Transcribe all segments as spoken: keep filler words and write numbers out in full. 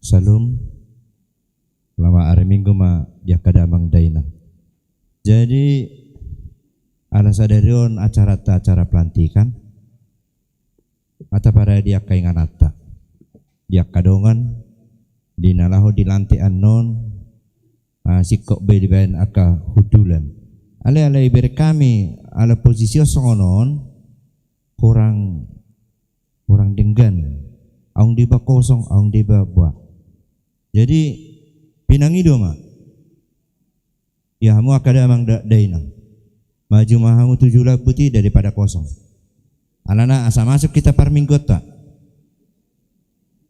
Salam. Selamat hari Minggu ma di angka damang dainang. Jadi, ala sadari on acaranta acara pelantikan, atau pada di angka ingananta, di angka dongan, di na laho dilantik annon, ah, singkop be dibaen angka hundulan. Alai, alai ibereng hami, ala posisi on songon on, hurang, hurang denggan. Adong do iba kosong, adong do iba boa. Jadi, pinangido ma. Ia hamu angka damang da-, dainang. Maju ma hamu tu julu lambut i daripada kosong. Alana asa masuk hita parmingguonta.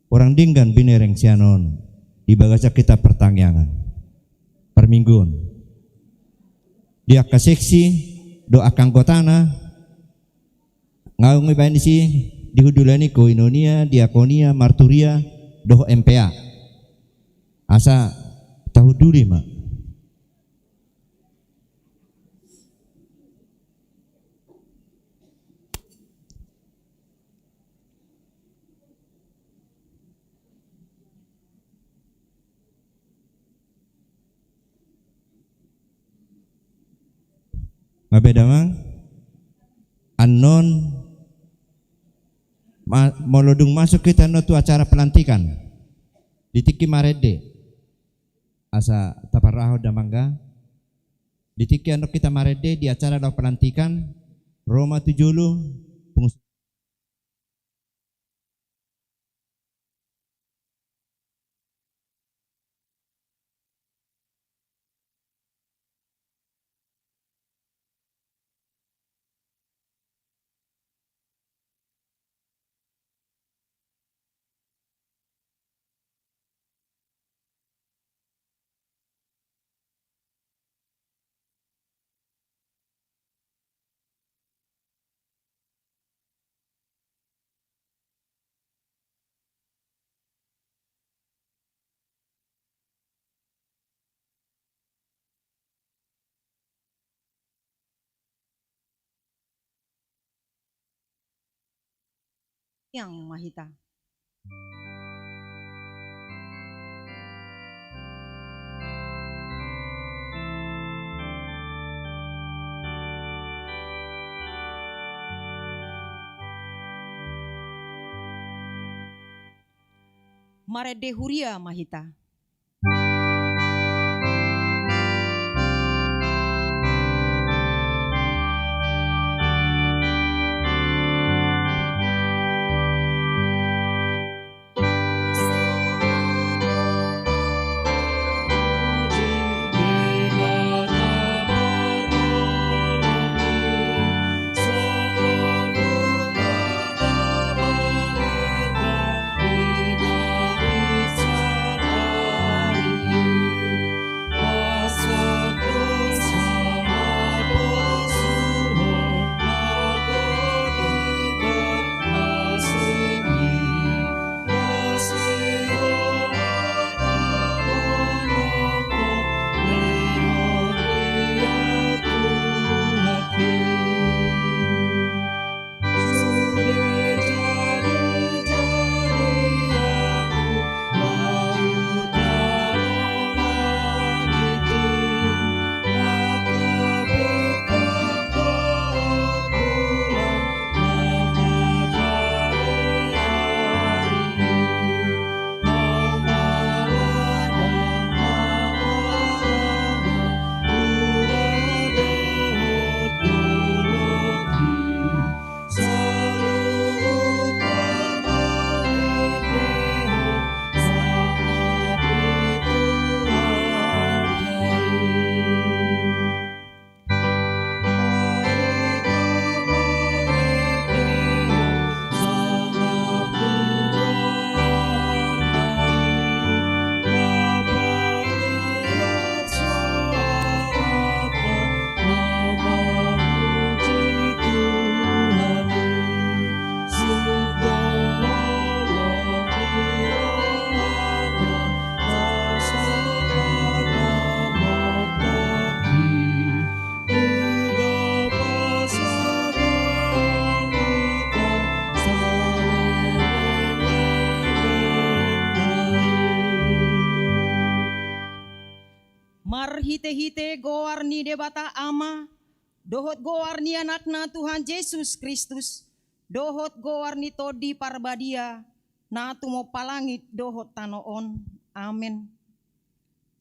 Hurang denggan binereng sian on di bagasan hita partangiangan. Parmingguon. Di angka seksi, dohot angka anggotana, nga adong ibaen disi di hundulan i koinonia, diakonia, marturia, dohot M P A. Asa tahunduli ma. Nga be damang, annon ma-, molo dung masuk hita annon tu acara pelantikan, di tingki marende, asa taparrahon damang ga, di tingki annon hita marende di acara laho pelantikan, ro ma tu jolo, pungus- Tangiang ma hita. Marende huria ma hita. Marhite-hite goar ni Debata Ama, dohot goar ni Anakna Tuhan Jesus Kristus, dohot goar ni Tondi Parbadia, na tumompa langit dohot tano on. Amen.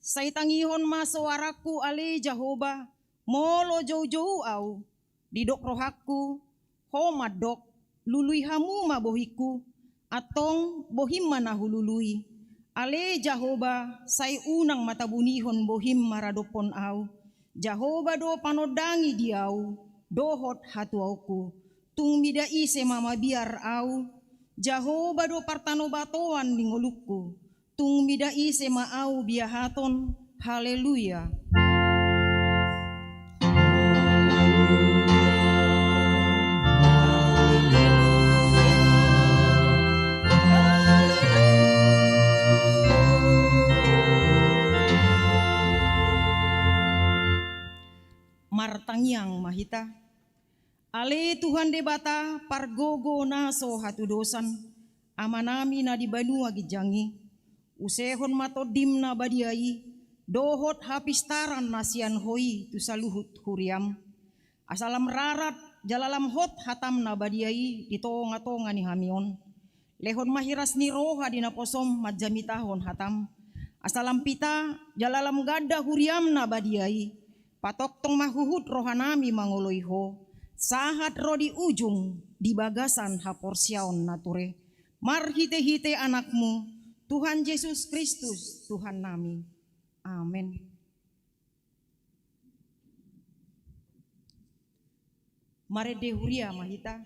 Sai tangihon ma soarangku ale Jahowa, molo joujou au, didok rohangku, Ho mandok, lului hamu ma bohingku, antong bohim ma na hulului. Ale Jahowa, sai unang ma tabunihon bohim maradophon au. Jahowa do panondangi di au, dohot hatuaonku. Tung mida ise ma mabiar au. Jahowa do partanobatoan ni ngolungku. Tung mida ise ma au biahaton. Haleluya. Martangiang ma hita. Ale Tuhan Debata, pargogo na so hatudosan, Amanami na di banua ginjang i, usehon ma Tondim na badia i, dohot hapistaran na sian Ho i tu saluhut huriam. Asa lam rarat, jala lam hot hatam na badia i di tonga-tonga ni hami on. Lehon ma hiras ni roha di naposom manjamitahon hatam. Asa lam pita, jala lam ganda huriam na badia i. Patongtong ma huhut rohanami mangoloi Ho, sahat ro di ujung di bagasan haporseaon na ture. Marhite-hite Anakmu, Tuhan Jesus Kristus, Tuhannami. Amen. Marende huria ma hita.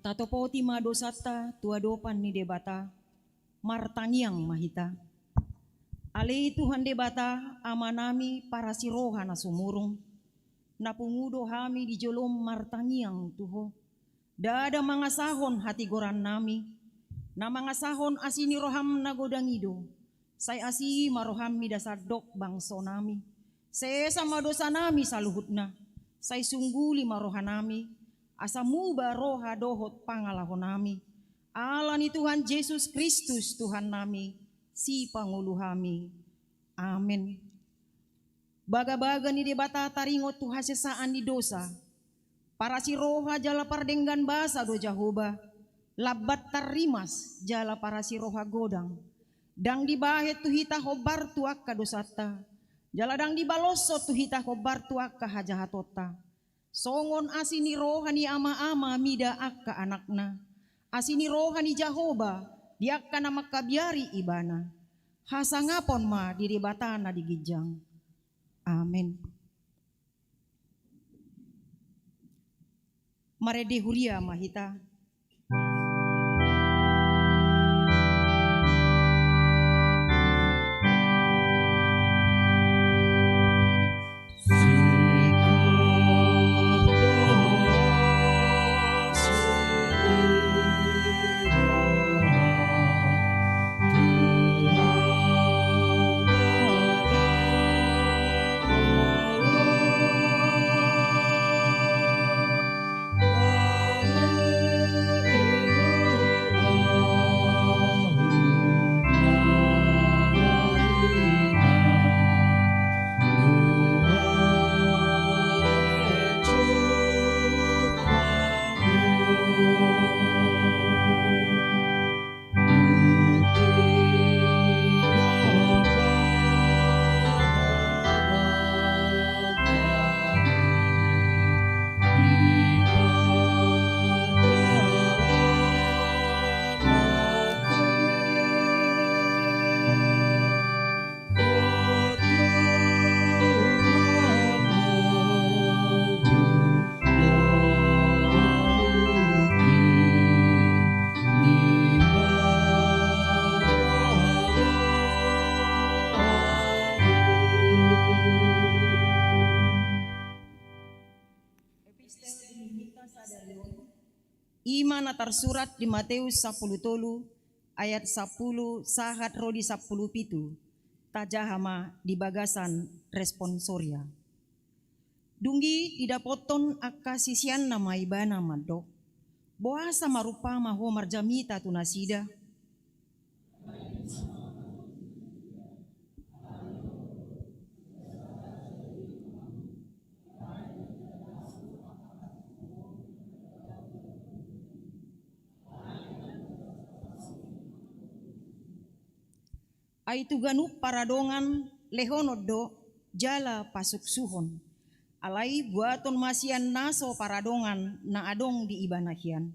Tatopoti ma dosanta tu adopan ni Debata, martangiang ma hita. Ale Tuhan Debata, Amanami parasi roha na sumurung, na pungu do hami di jolom martangiang tu Ho. Ndada mangasahon hatigorannami, na mangasahon asi ni roham na godang i do. Sai asi ma roham mida sandok bangsonami. Sesa ma dosanami saluhutna. Sai sungguli ma rohanami, asa muba roha dohot pangalahonami. Ala ni Tuhan Jesus Kristus Tuhannami, Sipangolu hami. Amen. Bagabaga ni Debata taringot tu hasesaan ni dosa. Parasi roha jala pardenggan basa do Jahowa, lambat tarrimas jala parasi roha godang. Ndang dibahen tu hita hombar tu angka dosanta, jala ndang dibaloshon tu hita hombar tu angka hajahatonta. Songon asi ni roha ni ama-ama mida angka anakna, asi ni roha ni Jahowa di angka na mangkabiari ibana. Hasangapon ma di Debata na di ginjang. Amen. Marende huria ma hita. Epistel di Mimita sadari on, i ma na tarsurat di Mateus sampulu tolu ayat sampulu sahat ro di sampulu pitu. Tajaha ma di bagasan responsoria. Dung i didapothon angka siseanna ma ibana mandok, boasa ma rumpama ho marjamita tu nasida? Ai tu ganup paradongan lehonon do jala pasuksuhon. Alai buaton ma sian na so paradongan na adong di ibana hian.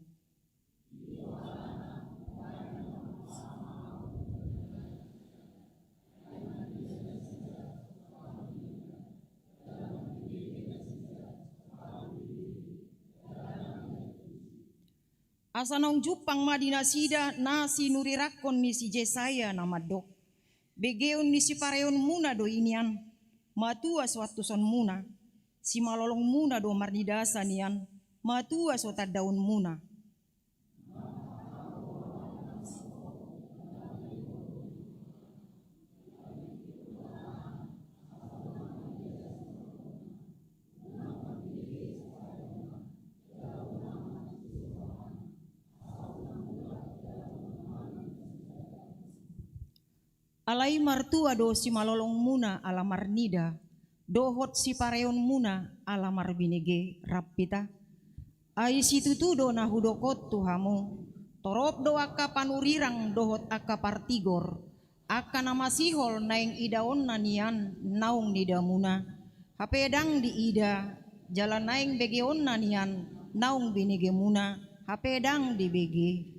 Asa naung jumpang ma di nasida na sinurirangkon ni si Jesaya na mandok, begeon ni sipareonmuna do i nian, matua so antusonmuna, simalolongmuna do marnidasa nian, matua so tandaonmuna. Alai martua do simalolongmuna ala marnida, dohot sipareonmuna ala marbinege, rap hita. Ai situtu do na hudok on tu hamu, torop do angka panurirang dohot angka partigor, angka na masihol naeng idaonna nian naung nidamuna, hape ndang diida, jala naeng begeonna nian naung binegemuna, hape ndang dibege.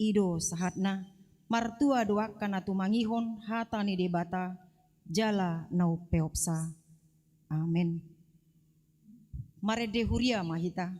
I do sahatna. Martua do angka na tumangihon hata ni Debata jala na umpeopsa. Amen. Marende huria ma hita.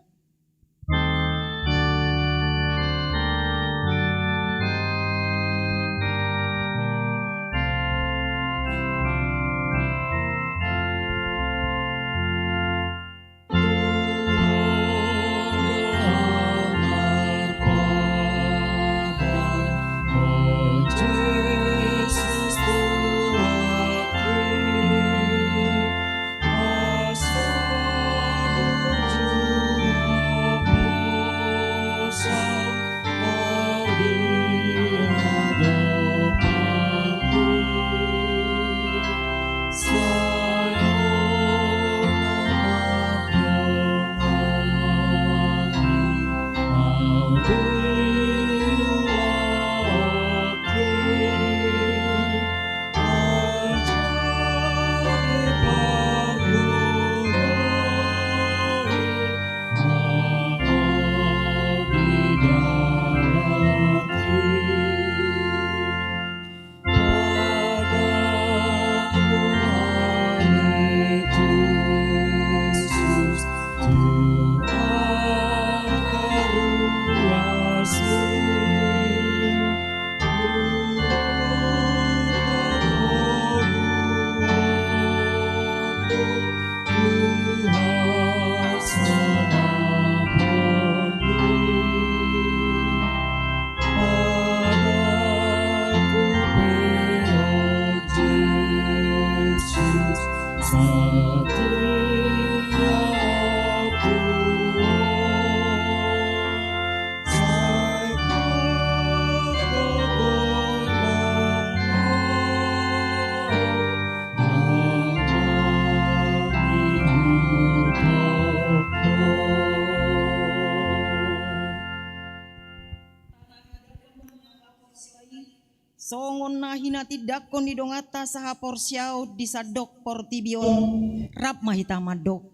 Songon na hinatindangkon ni donganta sahaporseaon di sandok portibi on, rap ma hita mandok.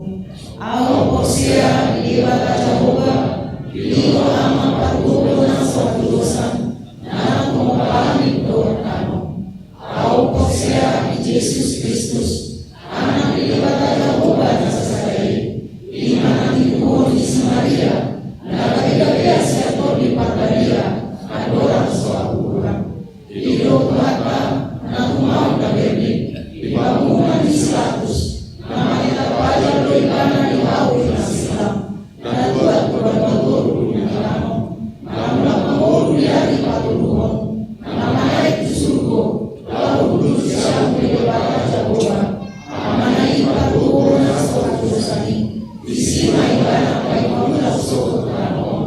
Ahu porsea di Debata Jahowa, di Ibana ma patuduhon na so hatudosan, na tumompa hami dohot tano. Ahu porsea di Jesus Kristus, Anak ni Debata Jahowa na sasada i, i ma na tinodohon ni si Maria, na gabe-gabean sian Tondi Parbadia, andorang so ahu holan. Didok Tuhanta, na tumaon na bernik, di pangunjunan ni si Pilatus, na mangihut pajar do ibana di hau ni na siulang, na tuat tu banua toru di na lam on, na mulak mangolu di ari patoluhon, na manaek tu surgo, laho hundul siamun ni Debata Jahowa, Amana i patuduhon na so hatudosan i, disi ma ibana paima mulak sogot tu tano on,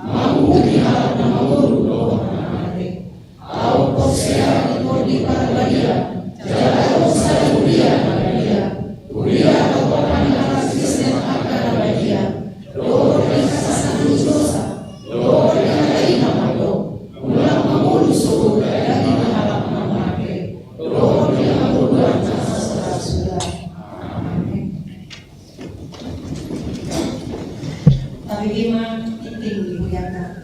manguhumi halak na mangolu dohot na mate. Ahu porsea di Tondi Parbadia, jala adong sada huria na badia, huria na tumompa ni parasisean angka na badia, dohot di hasesaan ni dosa, dohot di hata i na mandok, mulak mangolu sogot tu tano ni halak na mate, dohot di hangoluan na sasada suda. Amen. Tabege ma tintin ni hurianta.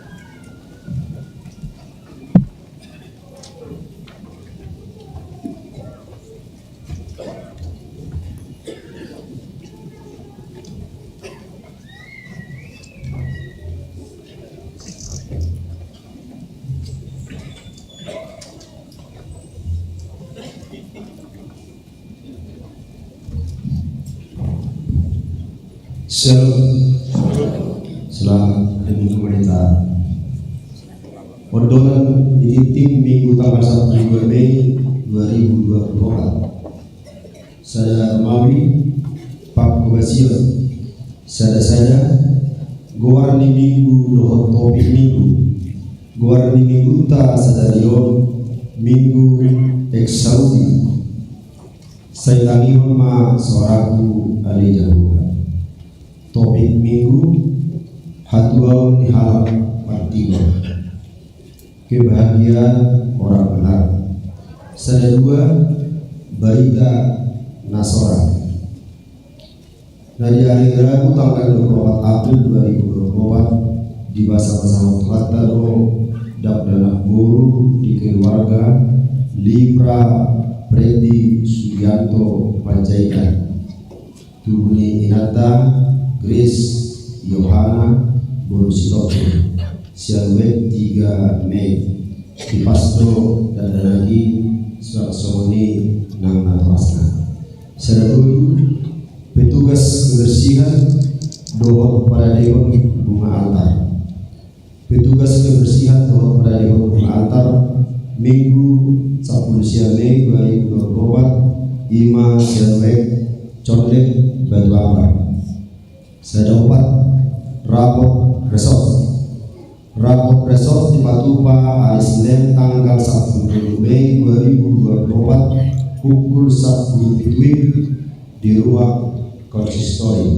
Shalom. Selamat hari Minggu Pendeta. Ondolan di tintin Minggu tanggal sapuluh dua Mei dua ribu dua puluh empat. Sada Romawi, pangkobasion. Sada-sada, goar ni Minggu dohot topik Minggu. Goar ni Minggunta sadari on, Minggu Exaudi. Sai tangihon ma soarangku ale Jahowa. Topik Minggu, hatuaon ni halak martigor. Kebahagiaan orang benar. Sada dua, barita na sorat. Na di ari Rabu tanggal dua puluh empat April dua ribu dua puluh empat, dibasabasahon Tuhanta do dakdanak boru di keluarga Lipra Preti Sugianto Panjaitan. Tubu ni inanta Grace Yohana boru Sitompul, sian web tiga Mei. Dipas do dakdanak i suang songon i nang natorasna. Sada tolu, petugas kebersihan dohot paradehon bunga altar. Petugas kebersihan dohot paradehon bunga altar, Minggu sapuluh sia Mei dua ribu dua puluh empat, i ma sian web Condet Batu Ampar. Sada opat, rapot resort. Rapot resort dipatupa ari Senen tanggal sapuluh Mei dua ribu dua puluh empat, pukul sapuluh pitu wib di ruang konsistori.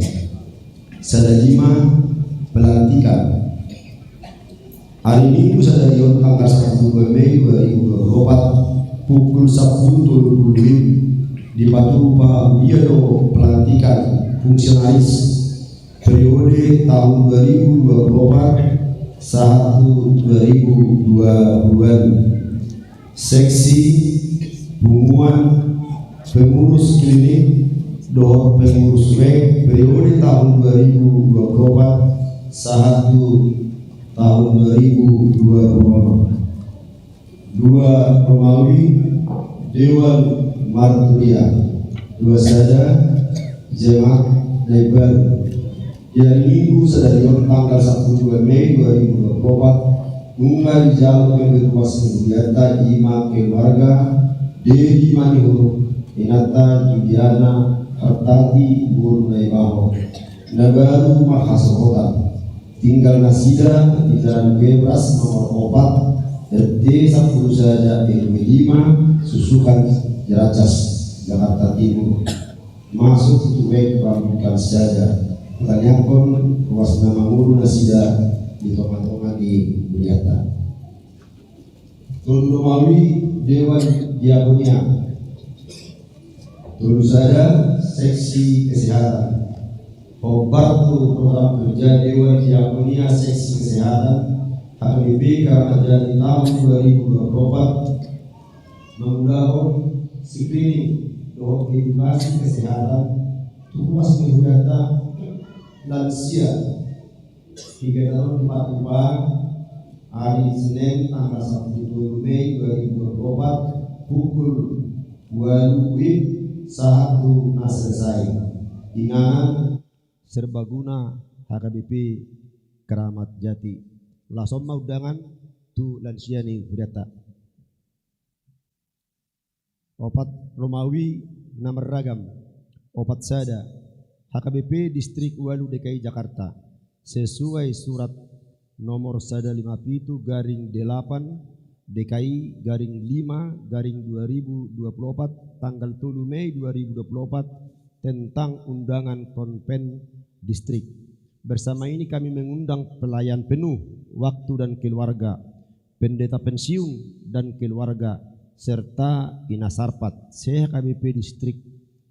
Sada lima, pelantikan. Ari Minggu sadari on tanggal sapuluh dua Mei dua ribu dua puluh empat, pukul sapuluh tolu pulu wib, dipatupa huria do pelantikan fungsionaris periode tahun dua ribu dua puluh empat sahat tu dua ribu dua puluh enam. Seksi, punguan, pengurus klinik dohot pengurus web periode tahun dua ribu dua puluh empat sahat tu tahun dua ribu dua puluh enam. Dua Romawi, Dewan Marturia. Dua sada, Jemaat Naimbaru. Di ari Minggu sadari on tanggal sapuluh dua Mei dua ribu dua puluh empat, nunga dijalo pemberituan ni hurianta, i ma keluarga Dedi Manihur, inanta Juliana Hartati boru Naibaho, na baru marhasohotan. Tinggal nasida di Jalan Gebras nomor opat, R T sapuluh sada, R W lima, Susukan, Ciracas, Jakarta Timur. Masuk tu web rambukan sada. Hutangiangkon ruas na mangolu nasida di tonga-tonga ni hurianta. Tolu Romawi, Dewan Diakonia. Tolu sada, seksi kesehatan. Hombar tu program kerja Dewan Diakonia seksi kesehatan H K B P Keramat Jati tahun dua ribu dua puluh empat, mangulahon screening dohot edukasi kesehatan tu ruas ni hudanta lansia. Kegiatan on dipatupa ari Senin tanggal sampulu tolu Mei dua ribu dua puluh empat, pukul ualu WIB sahat tu na selesai. Inganan, Serbaguna H K B P Keramat Jati. Laos on ma undangan tu lansia ni hudanta. Opat, Romawi na marragam. Opat sada, H K B P Distrik ualu D K I Jakarta, sesuai surat nomor sada lima pitu garing delapan D K I garing lima garing dua ribu dua puluh empat, tanggal tolu Mei dua ribu dua puluh empat, tentang undangan konven distrik. Bersama ini kami mengundang pelayan penuh waktu dan keluarga, pendeta pensiun dan keluarga, serta Ina Sarpat, se-H K B P Distrik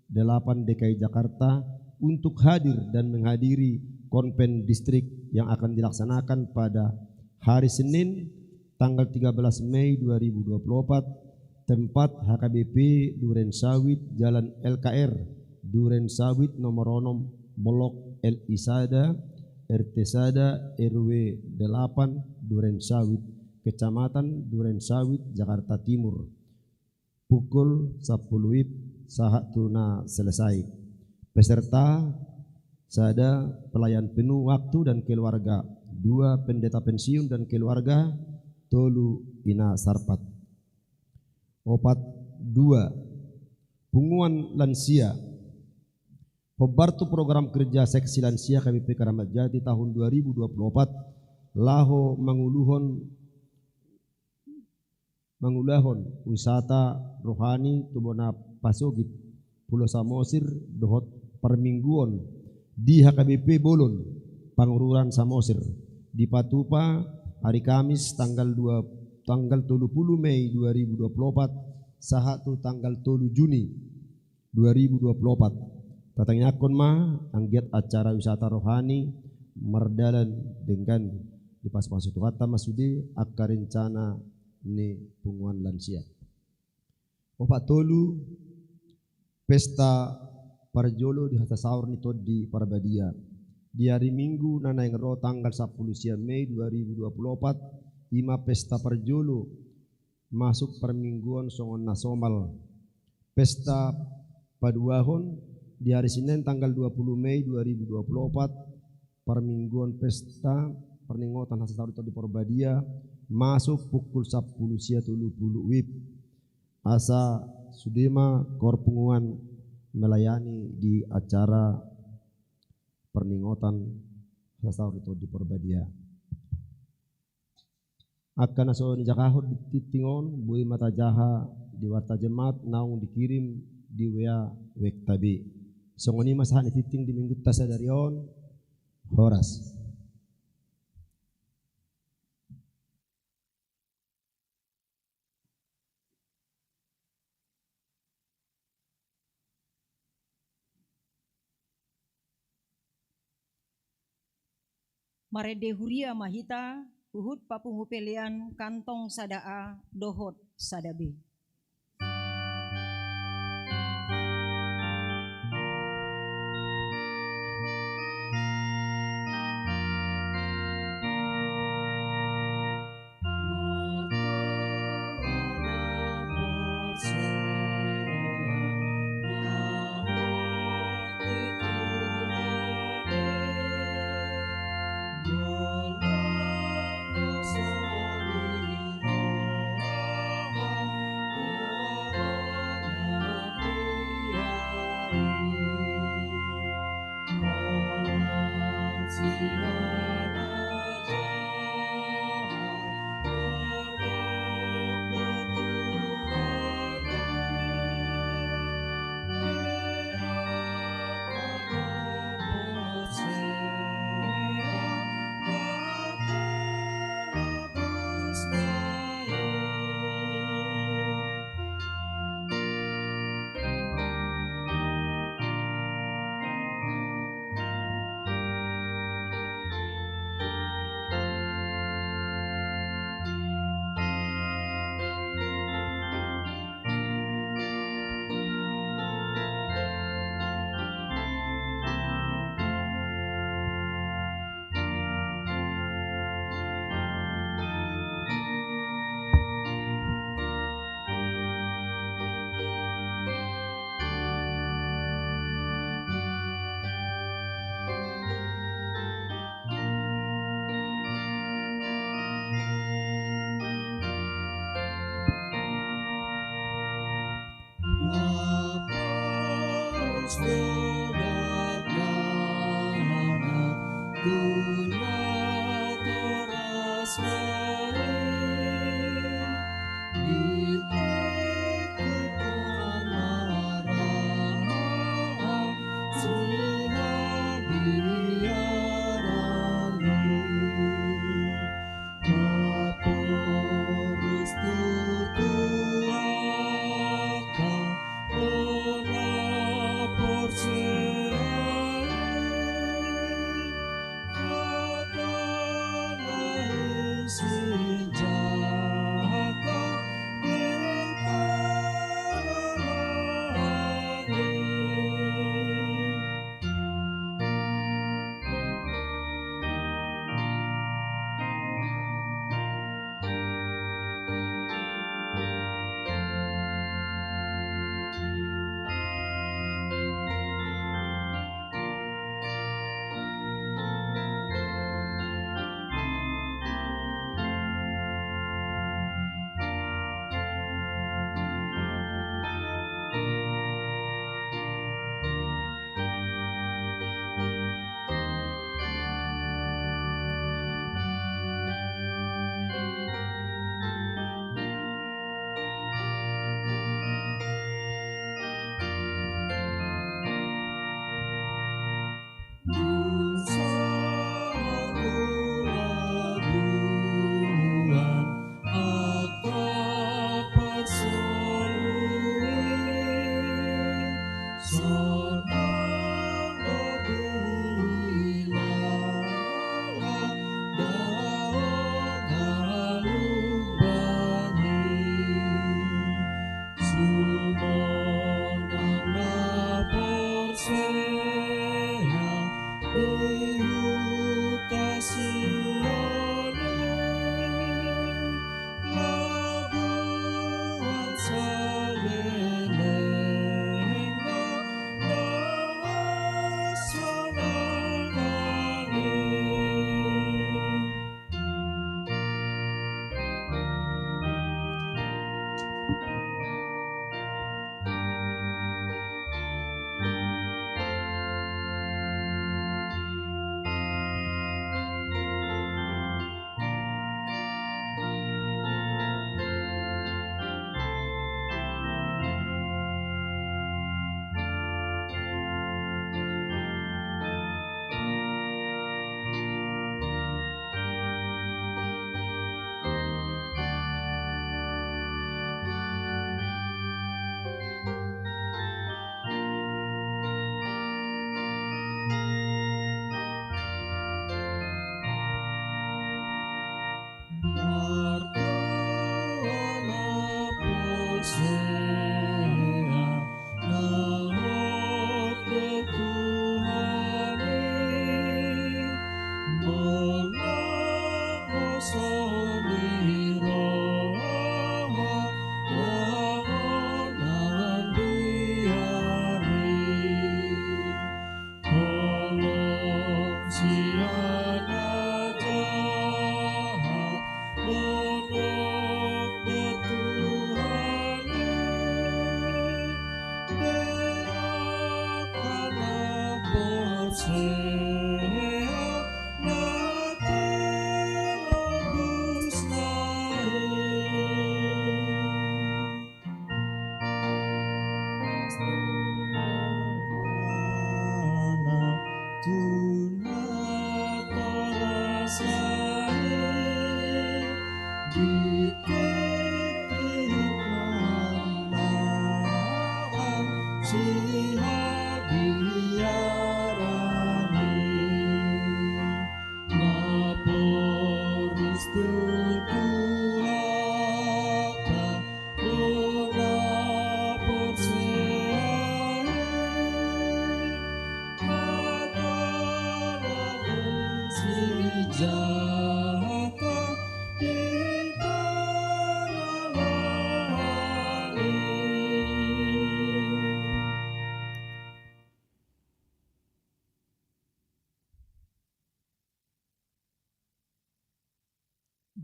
delapan D K I Jakarta untuk hadir dan menghadiri konven distrik yang akan dilaksanakan pada hari Senin, tanggal tiga belas Mei dua ribu dua puluh empat, tempat H K B P Duren Sawit, Jalan L K R, Duren Sawit nomor onom, Blok L I sada, R T sada, R W delapan, Duren Sawit, Kecamatan Duren Sawit, Jakarta Timur, pukul sampulu WIB sahat tu na selesai. Peserta: sada, pelayan penuh waktu dan keluarga; dua, pendeta pensiun dan keluarga; tolu, Ina Sarpat. Opat dua, punguan lansia. Hombar tu program kerja seksi lansia H K B P Keramat Jati tahun dua ribu dua puluh empat, laho manguluhon, mangulahon wisata rohani tu bona pasogit Pulo Samosir dohot parmingguon di H K B P Bolon, Pangururan Samosir, dipatupa ari Kamis tanggal dua, tanggal tolu pulu Mei dua ribu dua puluh opat sahat tu tanggal tolu Juni dua ribu dua puluh opat. Tatangiangkon ma anggiat acara wisata rohani mardalan denggan, dipasupasu Tuhanta ma sude angka rencana ni punguan lansia. Opat tolu, pesta parjolo di hasasaor ni Tondi Parbadia. Di ari Minggu na naeng ro tanggal sampulu sia Mei dua ribu dua puluh opat, i ma pesta parjolo masuk parmingguon songon na somal. Pesta paduahon di ari Senin tanggal dua pulu Mei dua ribu dua puluh opat, parmingguon pesta parningotan hasasaor ni Tondi Parbadia, masuk pukul sampulu sia tolu pulu WIB. Asa sude ma koor punguan melayani di acara parningotan hasasaor ni Tondi Parbadia. Angka na so nijakahon di tingting on, boi ma tajaha di warta jemaat naung dikirim di W A W K B. Songon i ma sahat ni tingting di Minggunta sadari on. Horas. Marende huria ma hita, huhut papungu pelean kantong sada A dohot sada B.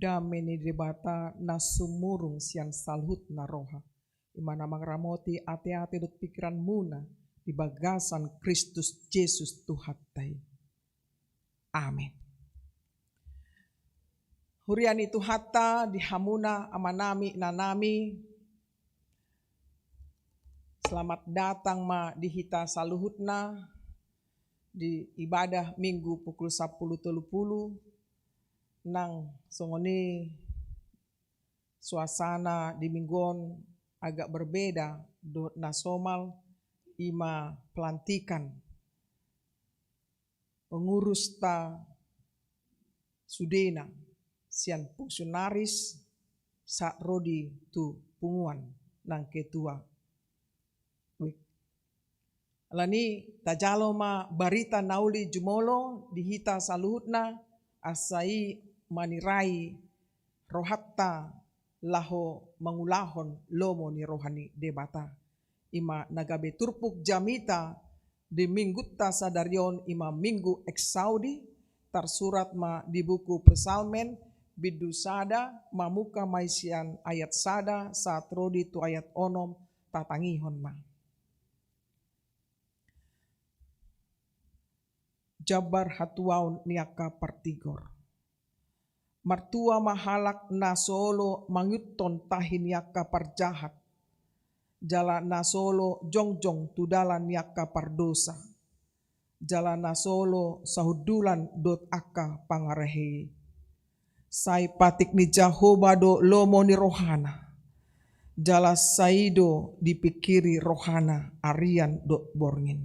Dame ni Debata na sumurung sian saluhutna roha, i ma na mangaramoti ateate dohot pingkiranmuna di bagasan Kristus Jesus Tuhanta i. Amen. Huria ni Tuhanta, di hamuna amanami, inanami, selamat datang ma di hita saluhutna di ibadah Minggu pukul sampulu tolu pulu, nang songon i suasana di Minggu on agak berbeda dohot na somal, i ma pelantikan pengurusta sudena sian fungsionaris sahat ro di tu punguan nang ketua. Wih. Alani tajalo ma barita na uli jumolo di hita saluhutna, asa i manirai rohanta laho mangulahon lomo ni roha ni Debata. I ma na gabe turpuk jamita di minggunta sadari on, i ma Minggu Exaudi, tarsurat ma di buku Psalmen, bindu sada, mamungka ma i sian ayat sada sahat ro di tu ayat onom, tatangihon ma. Jambar hatuaon ni angka partigor. Martua ma halak na so olo mangihuthon tahi ni angka parjahat, jala na so olo jongjong tu dalan ni angka pardosa, jala na so olo sahundulan dohot angka pangarahei. Sai patik ni Jahowa do lomo ni rohana, jala sai i do dipingkiri rohana arian dohot borngin.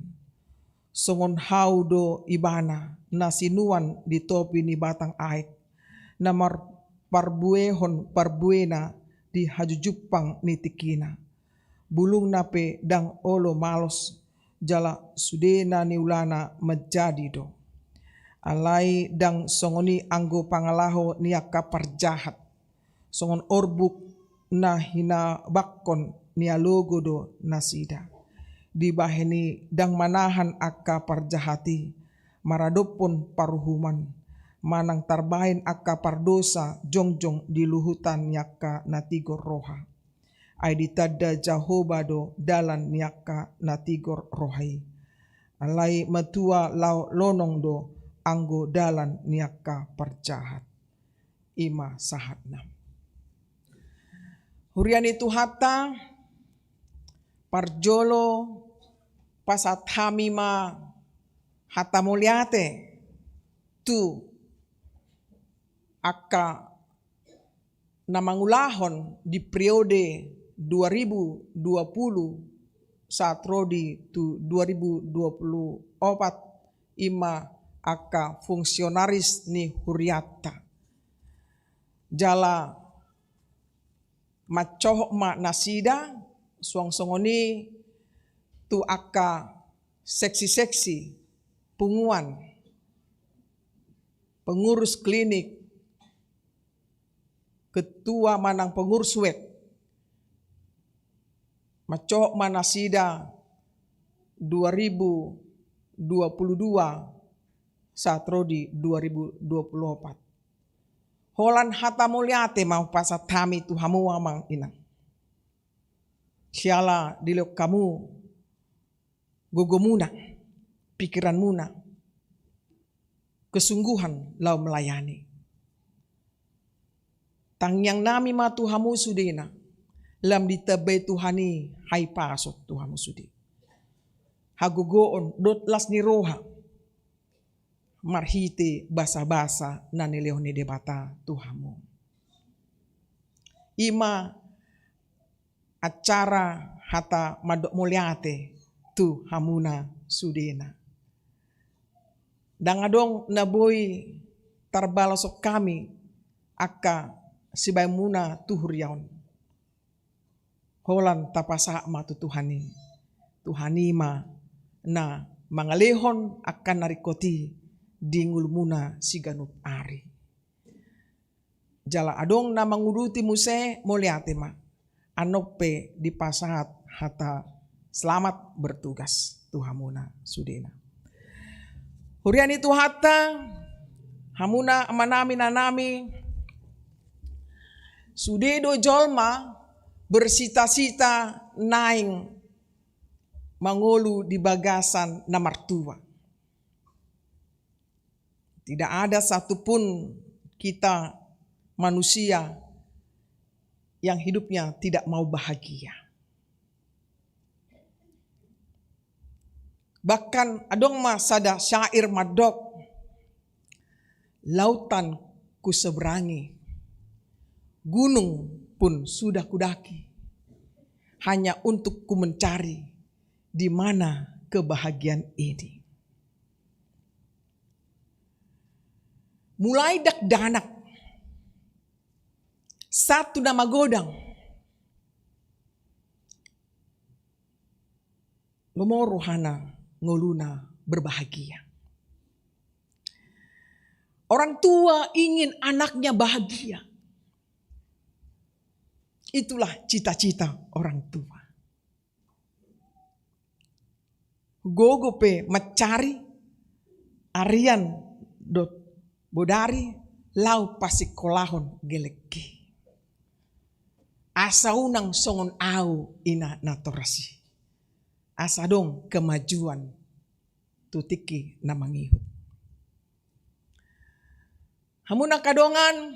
Songon hau do ibana na sinuan di topi ni batang aek, na mar-, parbuehon parbuena di hajujumpang ni tingkina. Bulungna pe ndang olo malos, jala sude na niulana manjadi do. Alai ndang songon i anggo pangalaho ni angka parjahat. Songon orbuk na hinabakkon ni alogo do nasida. Dibahen i ndang manahan angka parjahat i maradophon paruhuman, manang tarbahen angka pardosa jongjong di luhutan ni angka na tigor roha. Ai ditanda Jahowa do dalan ni angka na tigor roha i. Alai matua lao lonong do anggo dalan ni angka parjahat. I ma sahatna. Huria ni Tuhanta, parjolo pasahat hami ma hata mauliate tu angka na mangulahon di periode dua ribu dua puluh sahat ro di tu dua ribu dua puluh opat, i ma angka fungsionaris ni hurianta. Jala mancohot ma nasida, suang songon i tu angka seksi-seksi punguan, pengurus klinik, ketua manang pengurus wet, mancohot ma nasida dua ribu dua puluh dua sahat ro di dua ribu dua puluh opat. Holan hata mauliate ma hupasahat hami tu hamu amang inang. Siala dilehon hamu gogomuna, pikiranmuna, kesungguhan laho melayani. Tangiangnami ma tu hamu sudena, lam ditambai Tuhan i hahipason tu hamu sude. Hagogoon dohot las ni roha marhite basa-basa na nilehon ni Debata tu hamu. I ma acara hata mandok mauliate tu hamuna sudena. Ndang adong na boi tarbaloshon hami angka sibaenmuna tu huria on. Holan tapasahat ma tu Tuhan i. Tuhan i ma na mangalehon angka na ringkot i di ngolumuna siganup ari. Jala adong na manguduti muse, mauliate ma. Annon pe dipasahat hata selamat bertugas tu hamuna sudena. Huria ni Tuhanta, hamuna amanami inanami, sude do jolma bersita-sita naeng mangolu di bagasan na martua. Tidak ada satupun kita manusia yang hidupnya tidak mau bahagia. Bahkan adong ma sada syair mandok, "Lautan kuseberangi, gunung pun sudah kudaki, hanya untuk ku mencari di mana kebahagiaan ini." Mulai dakdanak, sahat tu na magodang, lomo rohana, ngoluna berbahagia. Orang tua ingin anaknya bahagia. Itulah cita-cita orang tua. Gogo pe mancari arian dohot bodari laho pasikolahon gelek i. Asa unang songon au ina natoras i. Asa adong kemajuan tu tingki na mangihut. Hamu angka dongan,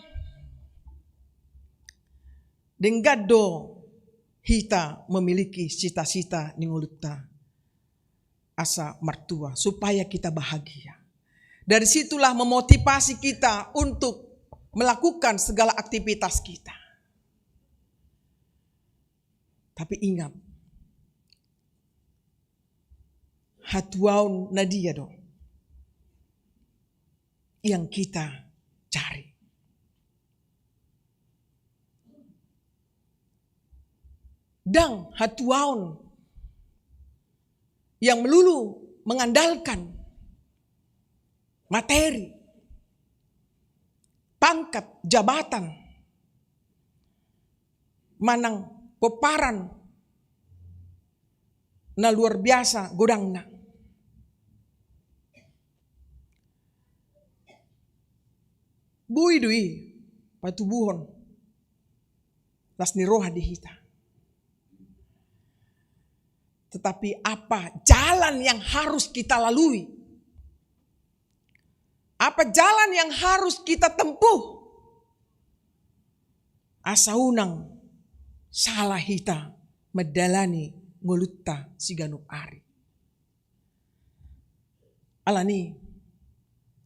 denggan do hita memiliki cita-cita ni ngolunta asa martua, supaya kita bahagia. Dari situlah memotivasi kita untuk melakukan segala aktivitas kita. Tapi ingat, hatuaon na dia do yang kita cari? Ndang hatuaon yang melulu mengandalkan materi, pangkat, jabatan, manang pomparan na luar biasa godangna. Boi do i patubuhon las ni roha di hita. Tetapi apa jalan yang harus kita lalui? Apa jalan yang harus kita tempuh? Asa unang salah hita mandalani ngolunta siganup ari. Alani,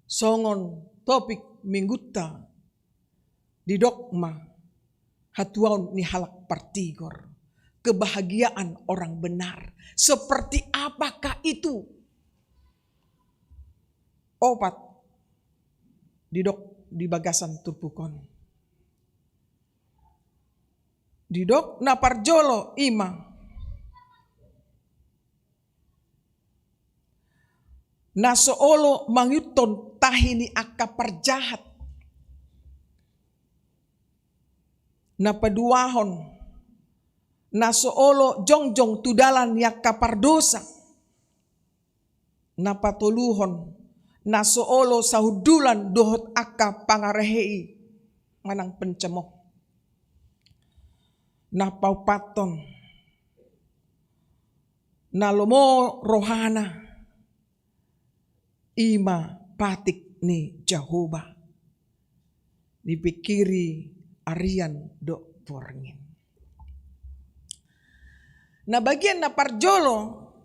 songon topik minggunta, didok ma hatuaon ni halak partigor, kebahagiaan orang benar. Seperti apakah itu? Opat didok di bagasan turpuk on. Didok na parjolo i ma na so olo mangihuthon tahi ni angka parjahat. Na paduahon, na so olo jongjong tu dalan ni angka pardosa. Na patoluhon, na so olo sahundulan dohot angka pangarahei manang pencemooh. Na paopathon, na lomo rohana, i ma patik ni Jahowa, dipingkiri arian dohot borngin. Na bagian na parjolo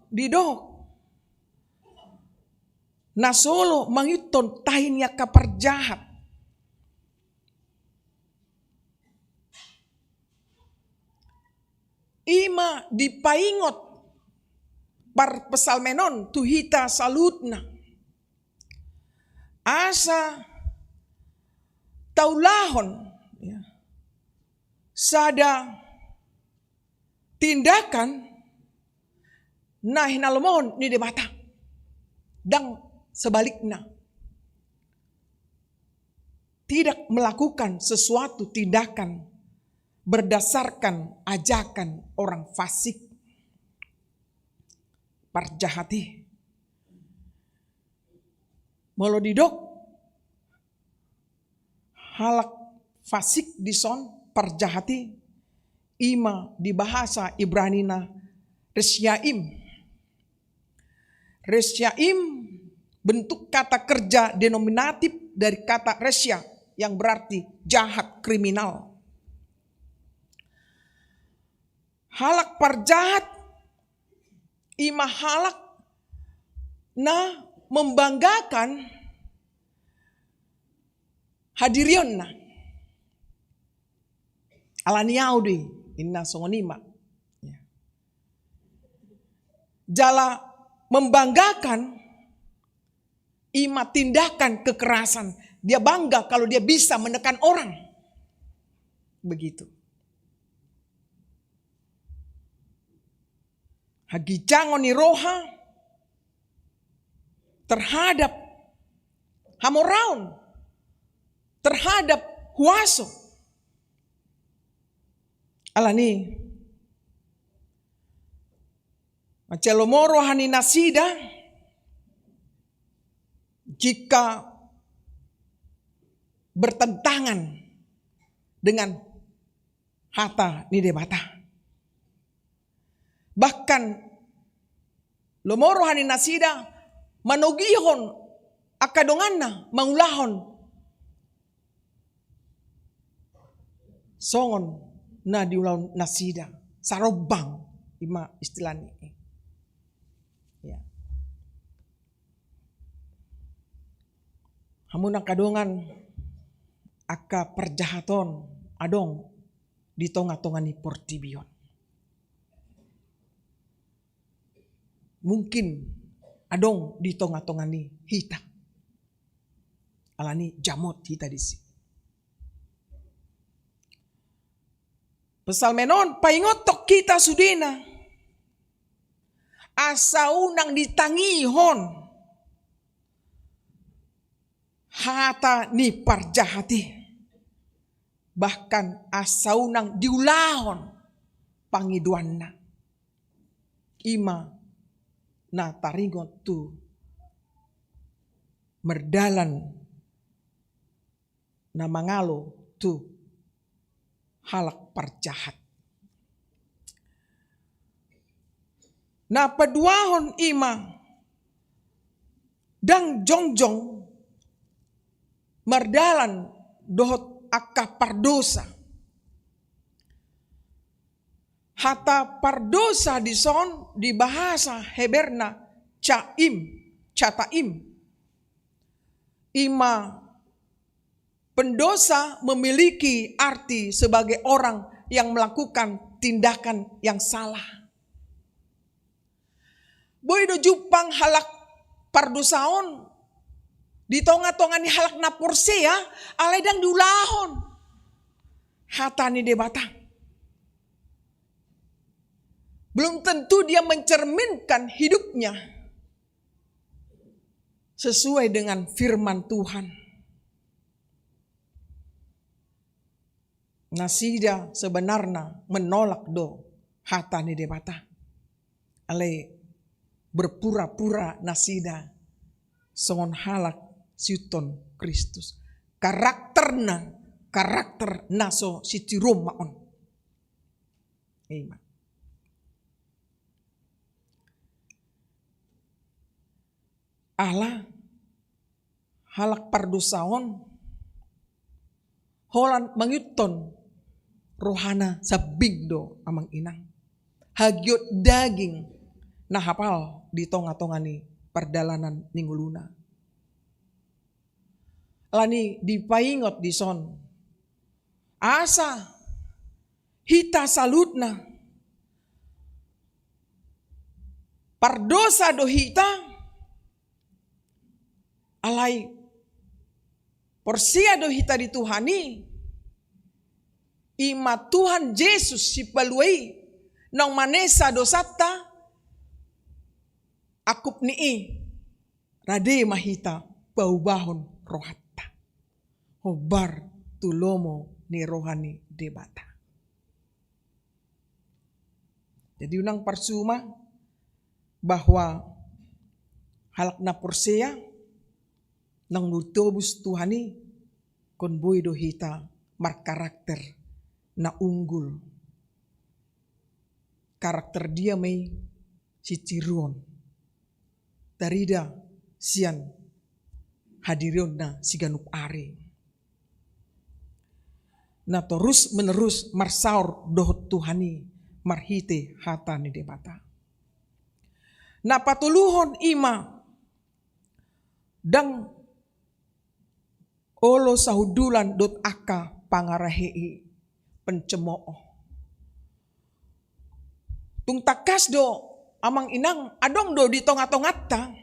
didok, na so olo mangihuthon tahi ni angka parjahat. I ma dipaingot parpsalmen on tu hita saluhutna. Asa taulahon, ya, sada tindakan na hinalomohon ni Debata. Ndang sebalikna. Tidak melakukan sesuatu tindakan berdasarkan ajakan orang fasik, parjahat i. Molo didok halak fasik dison, parjahat i, i ma di bahasa Ibranina resyaim. Resyaim bentuk kata kerja denominatif dari kata resya, yang berarti jahat, kriminal. Halak parjahat i ma halak na membanggakan hadirionna. Alani au do i, inna songon i ma. Ya. Jala membanggakan i ma tindakan kekerasan. Dia bangga kalau dia bisa menekan orang. Begitu. Haginjangon ni roha terhadap hamoraon, terhadap huaso. Alani, mansai lomo roha ni nasida jika bertentangan dengan hata ni Debata. Bahkan lomo roha ni nasida manogihon angka donganna mangulahon songon na diulahon nasida, sarombang, i ma istilahna i. Ya. Hamu angka dongan, angka parjahat on adong di tonga-tonga ni portibi on. Mungkin adong di tonga-tonga ni hita. Alani jamot hita disi. Psalmen on paingothon hita sudena asa unang ditangihon hata ni parjahat i, bahkan asa unang diulahon pangidoanna. I ma na taringot tu mardalan na mangalo tu halak parjahat. Na paduahon i ma ndang jongjong mardalan dohot angka pardosa. Hata pardosa dison di bahasa Heberna chaim, chataim. I ma pendosa memiliki arti sebagai orang yang melakukan tindakan yang salah. Boi do jumpang halak pardosa on di tonga-tonga ni halak na porsea, alai ndang diulahon hata ni Debata. Belum tentu dia mencerminkan hidupnya sesuai dengan firman Tuhan. Nasida sebenarna menolak do hata ni Debata. Alai berpura-pura nasida songon halak siuton Kristus. Karakterna, karakter na so sitiruon ma on. I ma. Ala halak pardosa on holan mangihuthon rohana sambing do amang inang. Hagiot daging na hapal di tonga-tonga ni pardalanan ni ngoluna. Alani dipaingot dison asa hita saluhutna pardosa do hita, alai porsea do hita di Tuhan i, i ma Tuhan Jesus Sipalua i, naung manesa dosanta, angkup ni i rade ma hita paubahon rohanta hombar tu lomo ni roha ni Debata. Jadi unang parsuma bahwa halak na porsea naung ditobus Tuhan i, ingkon boi do hita markarakter na unggul. Karakter dia ma i sitiruon, tarida sian hadirionna siganup ari. na torus menerus marsaor dohot Tuhan i marhite hata ni Debata. Na patoluhon i ma, ndang olo sahundulan dohot angka pangarahei, pencemooh. Tung tangkas do, amang inang, adong do di tonga-tonganta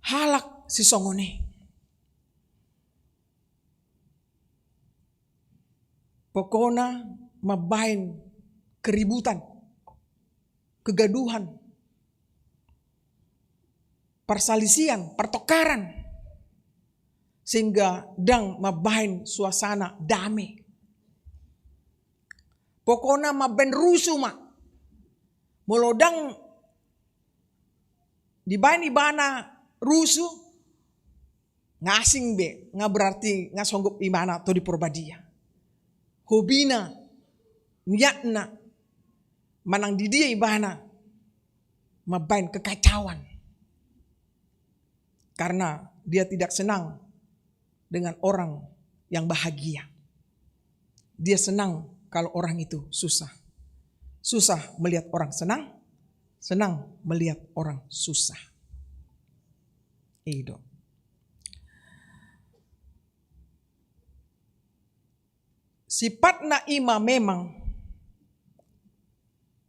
halak sisongon i. Pokokna mambaen keributan, kegaduhan, parsalisian, partongkaran, sehingga ndang mambaen suasana dame. Pokokna mambaen rusu ma. Molo ndang dibaen ibana rusu, nga asing be, nga berarti nga songgop ibana Tondi Porbadia. Hobina, niatna, manang di dia ibana mambaen kekacauan. Karena dia tidak senang dengan orang yang bahagia. Dia senang kalau orang itu susah. Susah melihat orang senang, senang melihat orang susah. I do. Sifatna i ma memang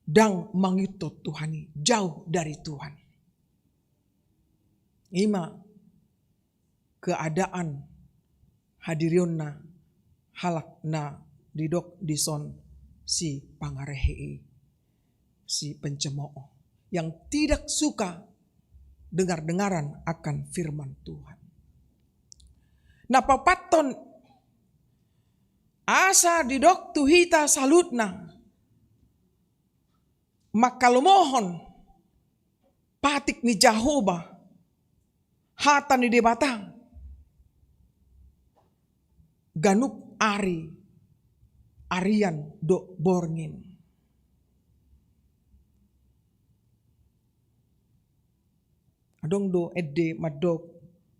ndang mangihuthon Tuhan i, jauh dari Tuhan. I ma keadaan hadirionna halak na didok dison sipangarahei, sipencemooh, yang tidak suka dengar-dengaran akan firman Tuhan. Na paopathon, asa didok tu hita saluhutna mangkalomohon patik ni Jahowa, hata ni Debata, ganup ari, arian dohot borngin. Adong do ende mandok,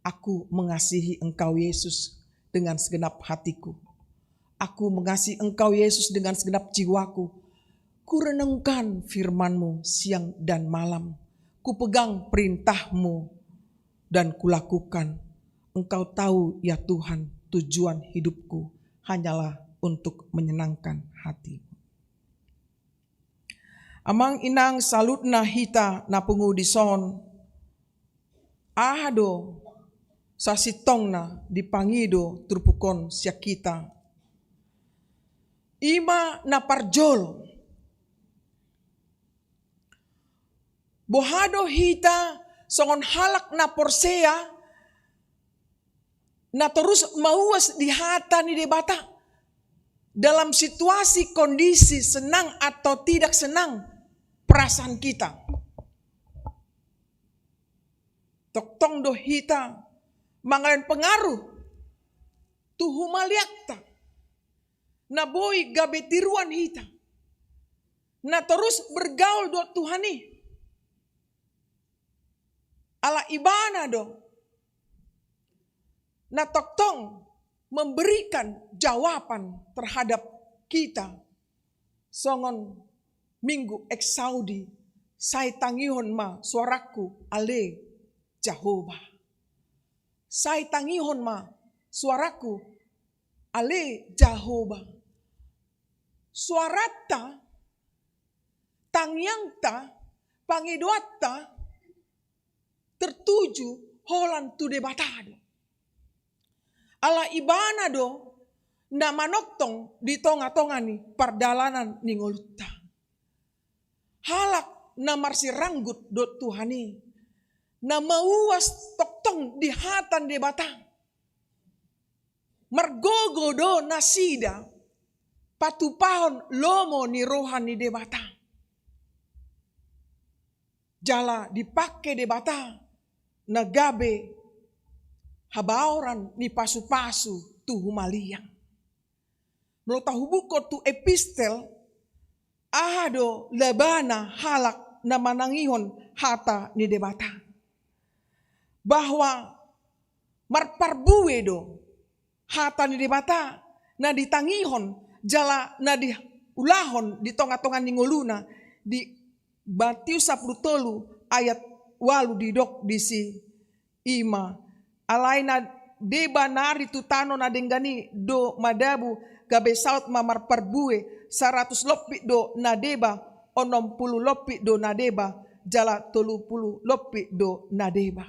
"Aku mengasihi Engkau, Yesus, dengan segenap hatiku. Aku mengasihi Engkau, Yesus, dengan segenap jiwaku. Kurenungkan firman-Mu siang dan malam. Kupegang perintah-Mu dan kulakukan. Engkau tahu, ya Tuhan, tujuan hidupku hanyalah untuk menyenangkan hati-Mu." Amang inang saluhutna hita na pungu dison, aha do sasintongna dipangido turpuk on sian hita? I ma na parjolo, boha do hita songon halak na porsea na torus mauas di hata ni Debata dalam situasi kondisi senang atau tidak senang perasaan kita? Tongtong do hita mangalehon pengaruh tu humaliangta na boi gabe tiruan hita na torus bergaul dohot Tuhan i. Ala Ibana do na tongtong memberikan jawaban terhadap kita. Songon Minggu Exaudi, "Sai tangihon ma suarangku, ale Jahowa. Sai tangihon ma suarangku, ale Jahowa." Suaranta, tangiangta, pangidoanta tertuju holan tu Debata do. Ala Ibana do na manongtong di tonga-tonga ni pardalanan ni ngolunta. Halak na marsiranggut dohot Tuhan i, na mauas tongtong di hata ni Debata. Margogo do nasida patupahon lomo ni roha ni Debata. Jala dipangke Debata na gabe habaoran ni pasu-pasu tu humaliang. Molo tahubukhon tu epistel, aha do labana halak na manangihon hata ni Debata? Bahwa marparbue do hata ni Debata na ditangihon jala na diulahon di tonga-tonga ni ngoluna. Di Matius sampulu tolu ayat ualu didok disi i ma: Alai na deba nari tu tano na denggan i do madabu, gabe saut ma marparbue, saratus lompit do na deba, onom pulu lompit do na deba, jala tolu pulu lompit do na deba.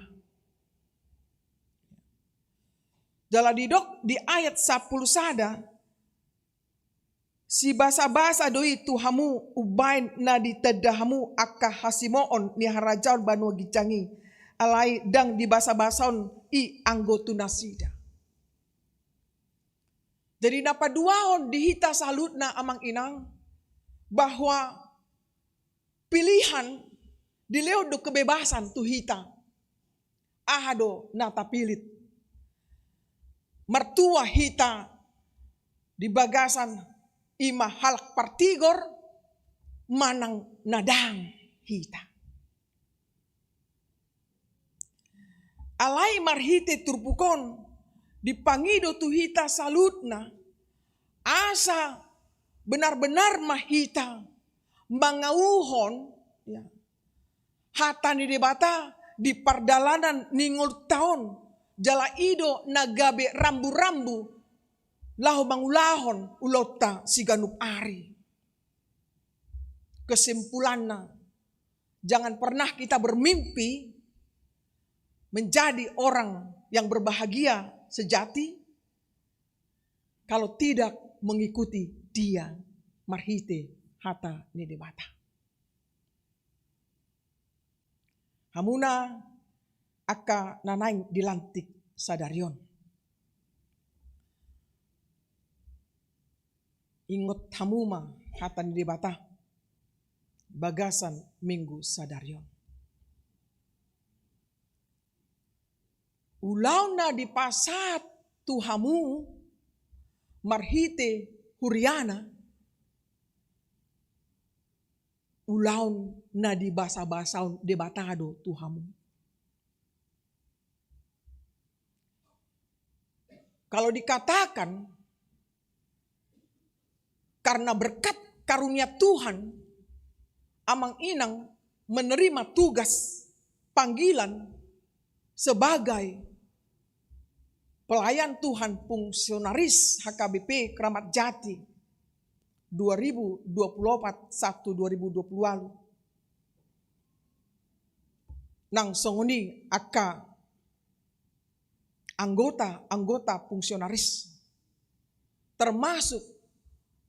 Jala didok di ayat sampulu sada, sibasa-basa do i tu hamu umbahen na ditanda hamu angka hasimoon ni harajaon banua ginjang i, alai ndang dibasa-basaon i anggo tu nasida. Jadi na paduahon di hita saluhutna, amang inang, bahwa pilihan dilehon do kebebasan tu hita. Aha do na tapilit? Martua hita di bagasan i ma halak partigor manang na dang hita. Alai marhite turpuk on dipangido tu hita saluhutna, asa benar-benar ma hita mangauhon, ya, hata ni Debata di pardalanan ni ngolunta on, jala i do na gabe rambu-rambu laho mangulahon ulaonta siganup ari. Kesimpulanna, jangan pernah kita bermimpi menjadi orang yang berbahagia sejati kalau tidak mengikuti Dia marhite hata ni Debata. Hamuna angka na naeng dilantik sadari on, ingot hamu ma hata ni Debata bagasan minggu sadari on. Ulaon na dipasahat tu hamu marhite huriana, ulaon na dibasa-basaon Debata do tu hamu. Kalau dikatakan karena berkat karunia Tuhan, amang inang menerima tugas panggilan sebagai pelayan Tuhan, fungsionaris H K B P Keramat Jati dua ribu dua puluh opat satu dua ribu dua puluh walu. Nang songon i angka anggota-anggota fungsionaris, termasuk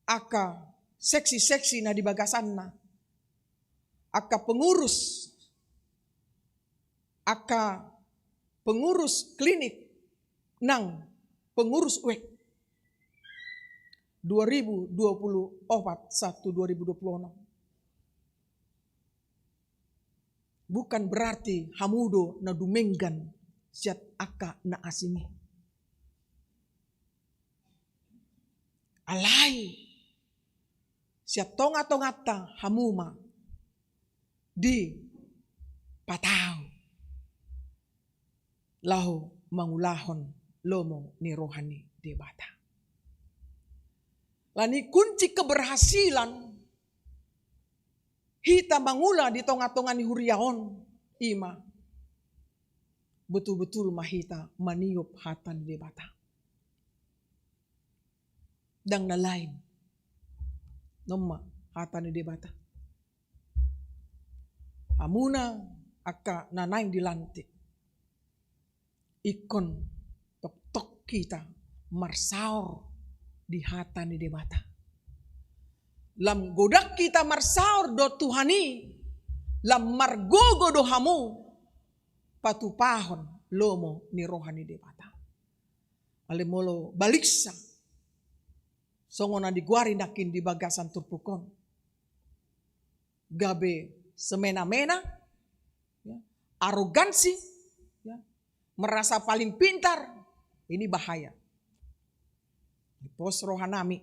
angka seksi-seksi na di bagasanna, angka pengurus, angka pengurus klinik nang pengurus wek dua ribu dua puluh opat satu dua ribu dua puluh enam. Bukan berarti hamu do na dumenggan sian angka na asing i. Alai sian tonga-tonganta hamu ma dipatau laho mangulahon lomo ni roha ni Debata. Alani kunci keberhasilan hita mangula di tonga-tonga ni huria on, i ma betul-betul ma hita maniop hata ni Debata. Ndang na lain. On ma hata ni Debata. Hamuna angka na naeng dilantik, ingkon toktok hita marsaor di hata ni Debata. Lam godang hita marsaor dohot Tuhan i, lam margogo do hamu patupahon lomo ni roha ni Debata. Alai molo baliksa songon na digoari nangkin di bagasan turpuk on, gabe semena-mena, ya, arogansi, ya, merasa paling pintar, ini bahaya. Dipos rohanami,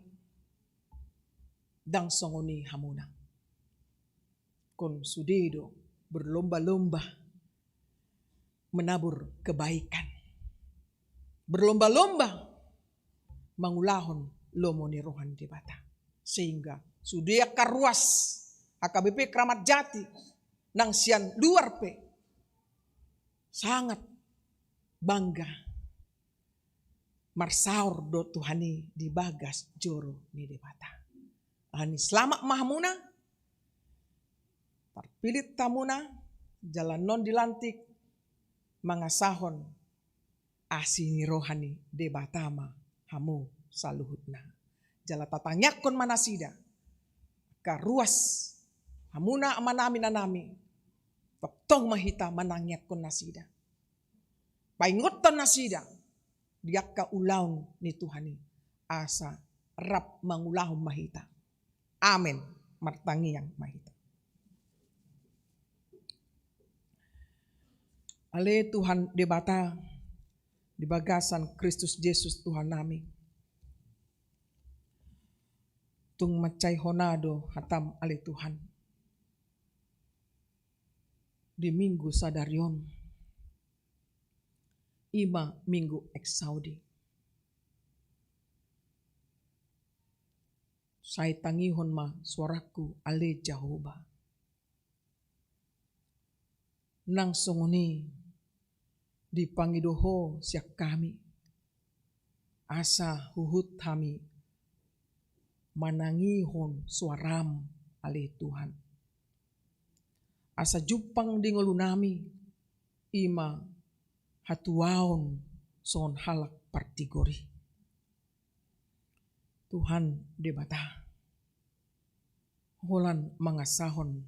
ndang songon i hamuna. Ingkon sude do berlomba-lomba menabur kebaikan, berlomba-lomba mangulahon lomo ni roha ni Debata. Sehingga sude angka ruas H K B P Kramat Jati nang sian luar pe sangat bangga marsaor do Tuhan i di bagas joro ni Debata. Alani selamat ma hamuna, tarpillit hamuna, jala annon dilantik mangasahon asi ni roha ni Debata ma hamu saluhutna. Jala tatangiangkon ma nasida, angka ruas, hamuna amanami inanami, tongtong ma hita manangiangkon nasida. Paingothon nasida di angka ulaon ni Tuhan i, asa rap mangulahon ma hita. Amen. Martangiang ma hita. Ale Tuhan Debata, di bagasan Kristus Jesus Tuhannami, tung mansai hona do hatam ale Tuhan di Minggu sadari on. I ma Minggu Exaudi. Sai tangihon ma suarangku ale Jahowa. Nang songon i dipangido Ho sian hami, asa huhut hami manangihon suaram ale Tuhan. Asa jumpang di ngolunami i ma hatuaon songon halak partigor i. Tuhan Debata, holan mangasahon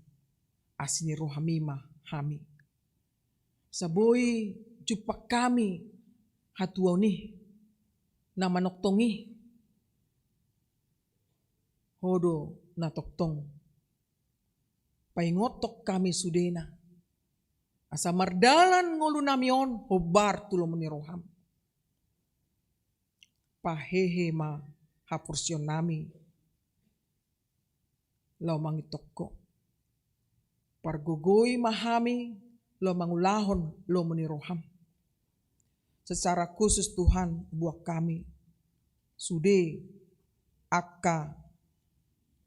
asi ni rohami ma hami. Asa boi jumpang hami hatuaon i na manongtong i. Ho do na tongtong paingothon hami sudena, asa mardalan ngolunami on hombar tu lomo ni roham. Pahehe ma haporseaonnami laho mangihuthon Ho. Pargogoi ma hami laho mangulahon lomo ni roham. Secara khusus Tuhan, buat hami sude angka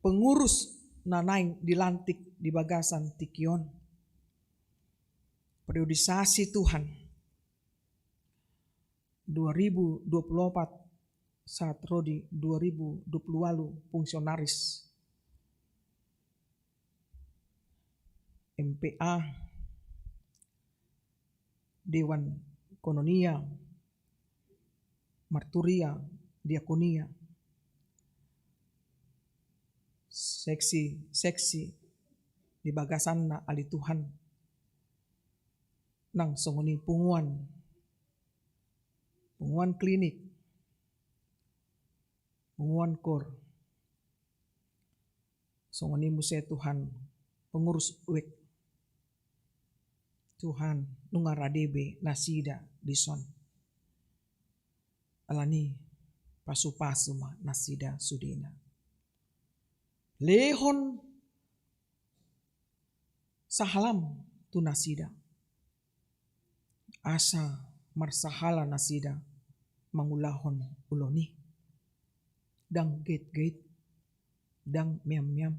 pengurus na naeng dilantik di bagasan tingki on. Periodisasi Tuhan dua ribu dua puluh opat sahat ro di dua ribu dua puluh ualu, fungsionaris M P A, Dewan Koinonia, Marturia, Diakonia, seksi-seksi di bagasanna ale Tuhan, nang songon i punguan, punguan klinik, punguan kor. Songon i muse Tuhan pengurus wek. Tuhan, nunga rade be nasida dison. Alani pasu-pasu ma nasida sudena. Lehon sahalam tu nasida, asa marsahala nasida mangulahon ulaon i. Ndang gait-gait, ndang meam-meam.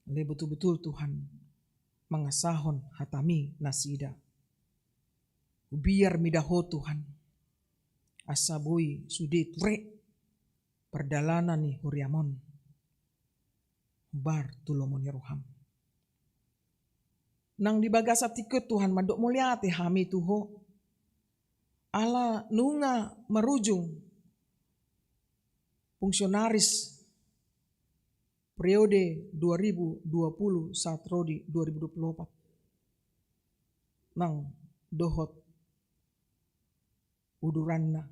Alai betul-betul Tuhan mangasahon hatami nasida. Hubiar mida Ho Tuhan, asa boi sude ture pardalanan ni huriam on hombar tu lomo ni roham. Nang di bagasan tingki on Tuhan, mandok mauliate hami tu Ho, ala nunga marujung fungsionaris periode dua ribu dua puluh sahat ro di dua ribu dua puluh opat. Nang dohot uduranna,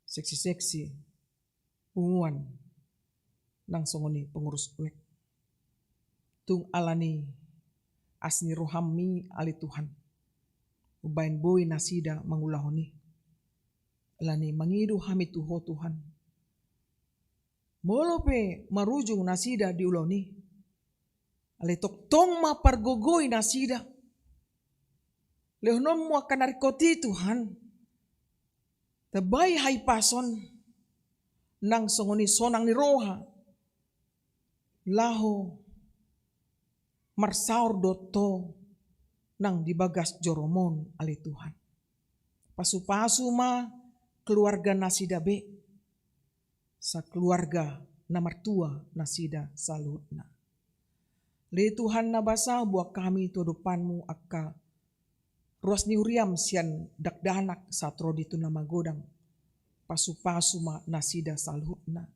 seksi-seksi, punguan, nang songon i pengurus wek. Tung alani asi ni roham i ale Tuhan, umbahen boi nasida mangulahon i. Alani mangido hami tu Ho Tuhan, molo pe marujung nasida di ulaon i, alai tongtong ma pargogoi nasida. Lehononmu angka na ringkot i Tuhan, tambai hahipason, nang songon i sonang ni roha laho marsaor dohot Ho nang di bagas joroMon, ale Tuhan. Pasupasu ma keluarga nasida be, sakeluarga na martua nasida saluhutna. Ale Tuhan na basa, huboan hami tu adopanMu angka ruas ni huriaM sian dakdanak sahat ro di tu na magodang. Pasupasu ma nasida saluhutna.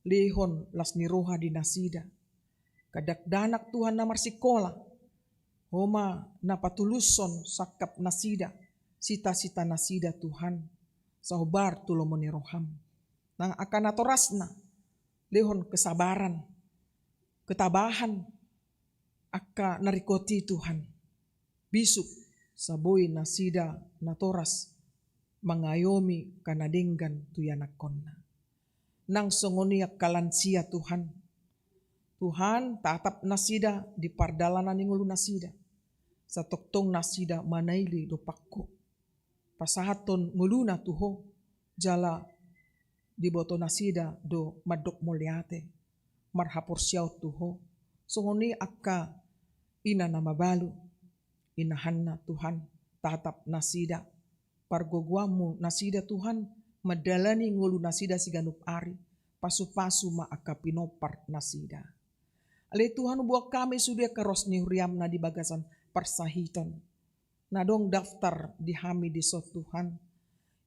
Lehon las ni roha di nasida. Angka dakdanak Tuhan na marsikola, Ho ma na patulushon sangkap nasida, sita-sita nasida Tuhan, sai hombar tu lomo ni rohaM. Nang angka natorasna, lehon kesabaran, ketabahan, angka na ringkot i Tuhan. Bisuk, sai boi nasida natoras mangayomi angka na denggan tu ianakhonna. Nang songon i angka lansia Tuhan. Tuhan, tatap nasida di pardalanan ni ngolu nasida. Sai tongtong nasida manaili dompak Ho. Pasahathon ngoluna tu Ho, jala diboto nasida do mandok mauliate, marhaporseaon tu Ho. Songon i angka ina na mabalu, inahanna Tuhan, tatap nasida, pargogoanMu nasida Tuhan, mandalani ngolu nasida siganup ari, pasupasu ma angka pinompar nasida. Ale Tuhan, huboan hami sude angka ruas ni huriaM na di bagasan parsahiton. Na adong daftar di hami dison Tuhan,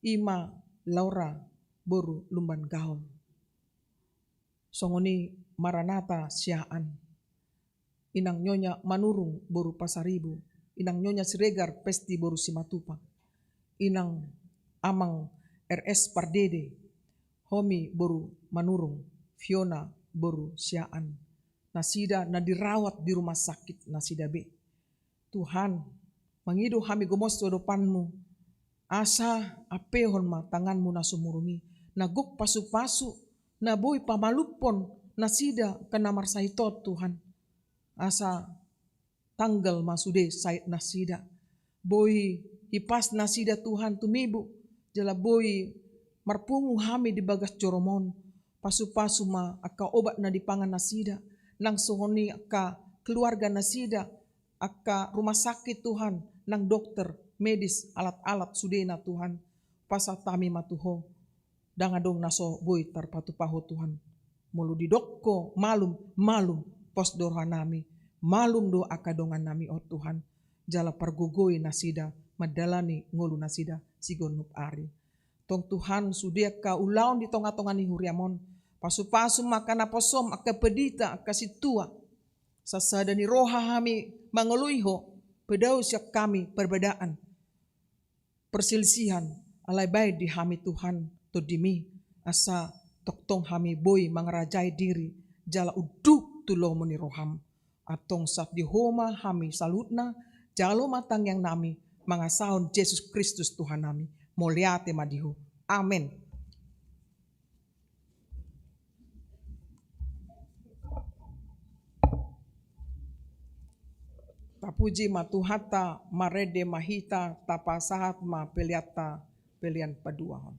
i ma Laura boru Lumban Gaol. Songon i Maranata Siahaan. Inang Nyonya Manurung boru Pasaribu. Inang Nyonya Siregar Pesti boru Simatupang. Inang Amang R S Pardede, Homi boru Manurung, Fiona boru Siahaan. Nasida na dirawat di rumah sakit nasida be. Tuhan, mangido hami gomos tu adopanMu, asa ampehon ma tanganMu na sumurung i, na gok pasupasu, na boi pamalumhon nasida angka na marsahit on Tuhan. Asa tanggal ma sude sahit nasida. Boi hipas nasida Tuhan tumibu, jala boi marpungu hami di bagas joroMon. Pasupasu ma angka obat na dipangan nasida, nang songon i angka keluarga nasida, angka rumah sakit Tuhan, nang dokter, medis, alat-alat sudena Tuhan. Pasahat hami ma tu Ho, ndang adong na so boi tarpatupa Ho Tuhan. Molo didok Ho malum, malum, pos do rohanami, malum do angka dongannami on Tuhan. Jala pargogoi nasida mandalani ngolu nasida siganup ari. Tong Tuhan, sude angka ulaon di tonga-tonga ni huriaM on, pasupasu ma angka naposoM, angka pendita, angka sintua. Sai sada ni roha hami mangoloi Ho, padao sian hami parbadaan, perselisihan, alai baen di hami Tuhan TondiMi, asa tongtong hami boi mangarajai diri jala unduk tu lomo ni rohaM. Antong sahat di Ho ma hami saluhutna, jalo ma tangiangnami, mangasahon Jesus Kristus Tuhannami. Mauliate ma di Ho. Amen. Tapuji ma Tuhanta, marende ma hita, tapasahat ma peleanta, pelean paduahon.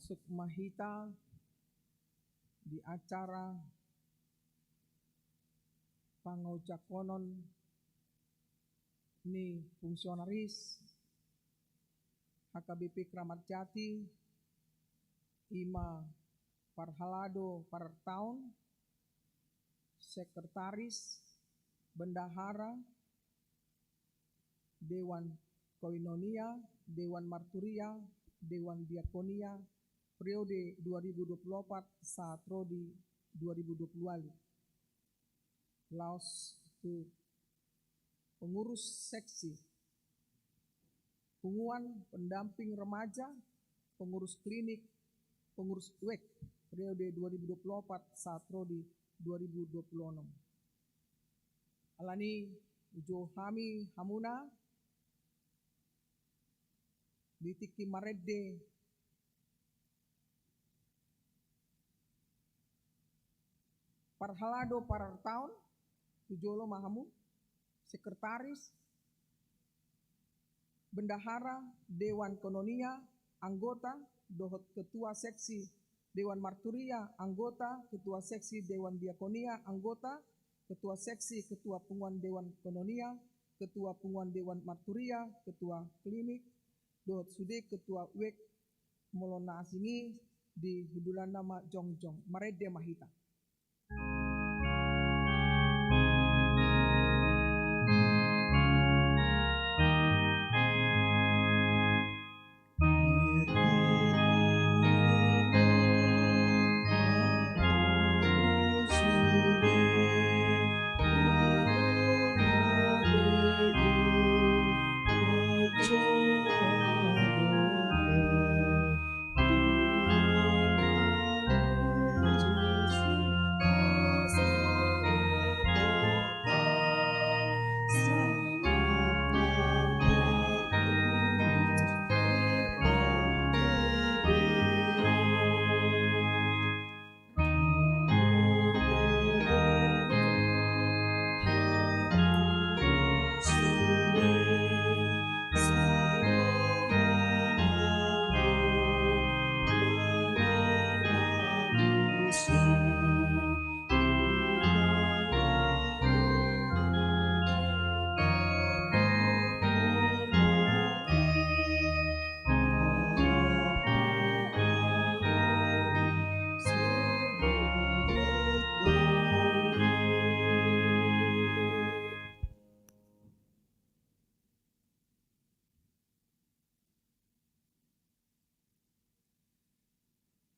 Masuk ma hita di acara pangojakonon ni fungsionaris H K B P Kramat Jati, i ma parhalado parartaon, sekretaris, bendahara, Dewan Koinonia, Dewan Marturia, Dewan Diakonia, periode dua ribu dua puluh opat sahat ro di dua ribu dua puluh ualu. Laos tu pengurus seksi, punguan, pendamping remaja, pengurus klinik, pengurus wek, periode dua ribu dua puluh opat sahat ro di dua ribu dua puluh enam. Alani i, hujou hami hamuna di tingki marende parhalado parartaon, tu jolo ma hamu, sekretaris, bendahara, Dewan Koinonia, anggota, dohot ketua seksi Dewan Marturia, anggota, ketua seksi Dewan Diakonia, anggota, ketua seksi, ketua punguan Dewan Koinonia, ketua punguan Dewan Marturia, ketua klinik, dohot sude ketua wek. Molo na asing i di hundulanna ma jongjong, marende ma hita.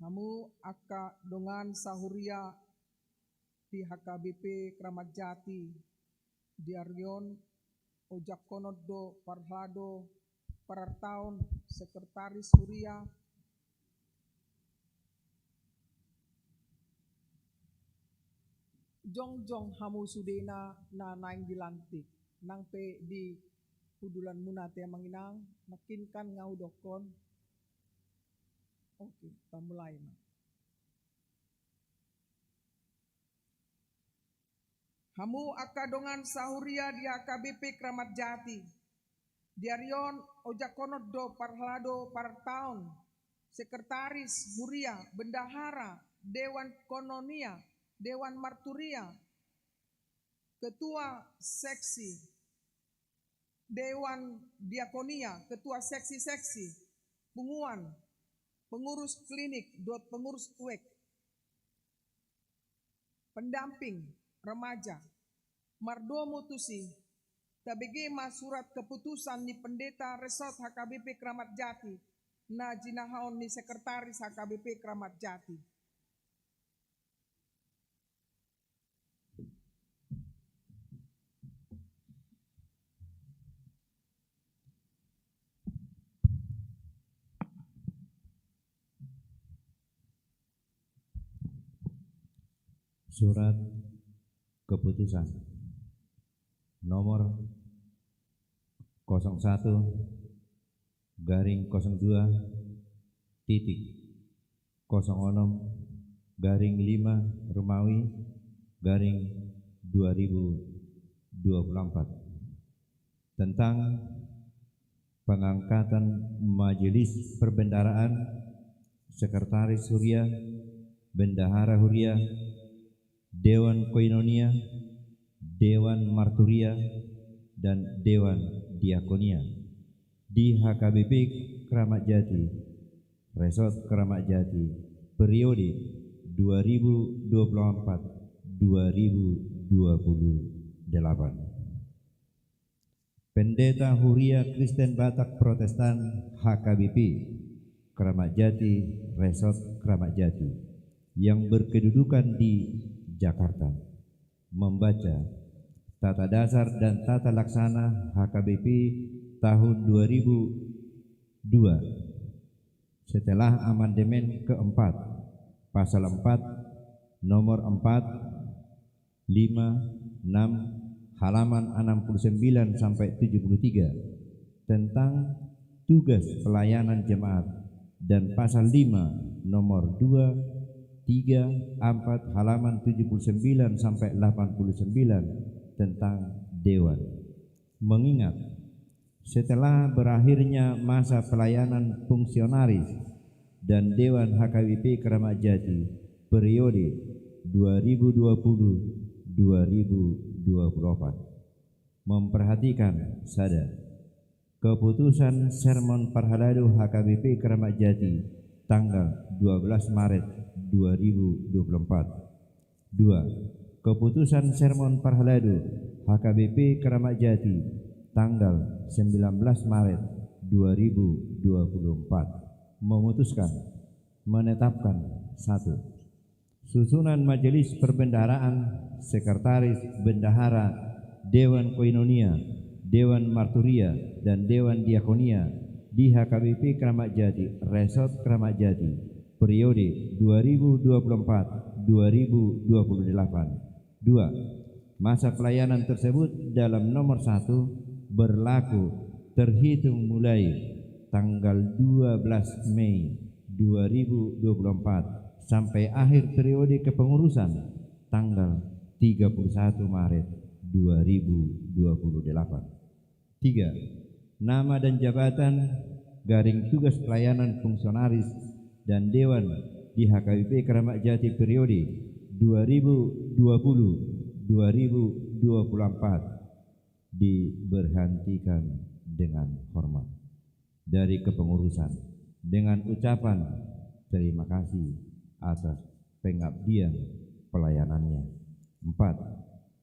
Hamu angka dongan sahuria di H K B P Kramat Jati, di ari on ojakkonon do parhalado parartaon, sekretaris huria. Jongjong hamu sudena na naeng dilantik, nang pe di hundulanmuna ate amang inang, nangkin kan nga hudokkon. Oke, tamulai ma. Hamu angka dongan sahuria di H K B P Kramat Jati, di ari on ojakkonon do parhalado parartaon, sekretaris huria, bendahara, Dewan Koinonia, Dewan Marturia, ketua seksi, Dewan Diakonia, ketua seksi-seksi, punguan, pengurus klinik, dohot pengurus wek, pendamping remaja. Mardomu tusi, tabege ma surat keputusan ni pendeta resort H K B P Kramat Jati, na jinahaon ni sekretaris H K B P Kramat Jati. Surat keputusan nomor kosong satu garing kosong dua titik kosong onom garing lima Romawi garing dua ribu dua puluh empat, tentang pengangkatan Majelis Perbendaharaan Sekretaris Huria, Bendahara Huria, Dewan Koinonia, Dewan Marturia, dan Dewan Diakonia di H K B P Kramat Jati, Resort Kramat Jati, periode dua ribu dua puluh empat dua ribu dua puluh delapan. Pendeta Huria Kristen Batak Protestan H K B P Kramat Jati, Resort Kramat Jati, yang berkedudukan di Jakarta, membaca Tata Dasar dan Tata Laksana H K B P tahun dua ribu dua, setelah amandemen keempat, pasal empat, nomor empat, lima, enam, halaman enam puluh sembilan sampai tujuh puluh tiga, tentang tugas pelayanan jemaat, dan pasal lima, nomor dua, tiga, empat, halaman tujuh puluh sembilan sampai delapan puluh sembilan, tentang dewan. Mengingat, setelah berakhirnya masa pelayanan fungsionaris dan Dewan H K B P Kramat Jati periode dua ribu dua puluh dua ribu dua puluh empat, memperhatikan: sada, keputusan sermon parhalado H K B P Kramat Jati tanggal dua belas Maret dua ribu dua puluh empat. Dua, keputusan sermon parhalado H K B P Kramat Jati tanggal sembilan belas Maret dua ribu dua puluh empat, memutuskan, menetapkan: satu, susunan Majelis Perbendaharaan, Sekretaris, Bendahara, Dewan Koinonia, Dewan Marturia, dan Dewan Diakonia di H K B P Kramat Jati, Resort Kramat Jati, periode dua ribu dua puluh empat dua ribu dua puluh delapan. Dua, masa pelayanan tersebut dalam nomor satu berlaku terhitung mulai tanggal dua belas Mei dua ribu dua puluh empat sampai akhir periode kepengurusan tanggal tiga puluh satu Maret dua ribu dua puluh delapan. Tiga, nama dan jabatan garing tugas pelayanan fungsionaris dan dewan di H K B P Kramat Jati periode dua ribu dua puluh dua ribu dua puluh empat diberhentikan dengan hormat dari kepengurusan dengan ucapan terima kasih atas pengabdian pelayanannya. Empat,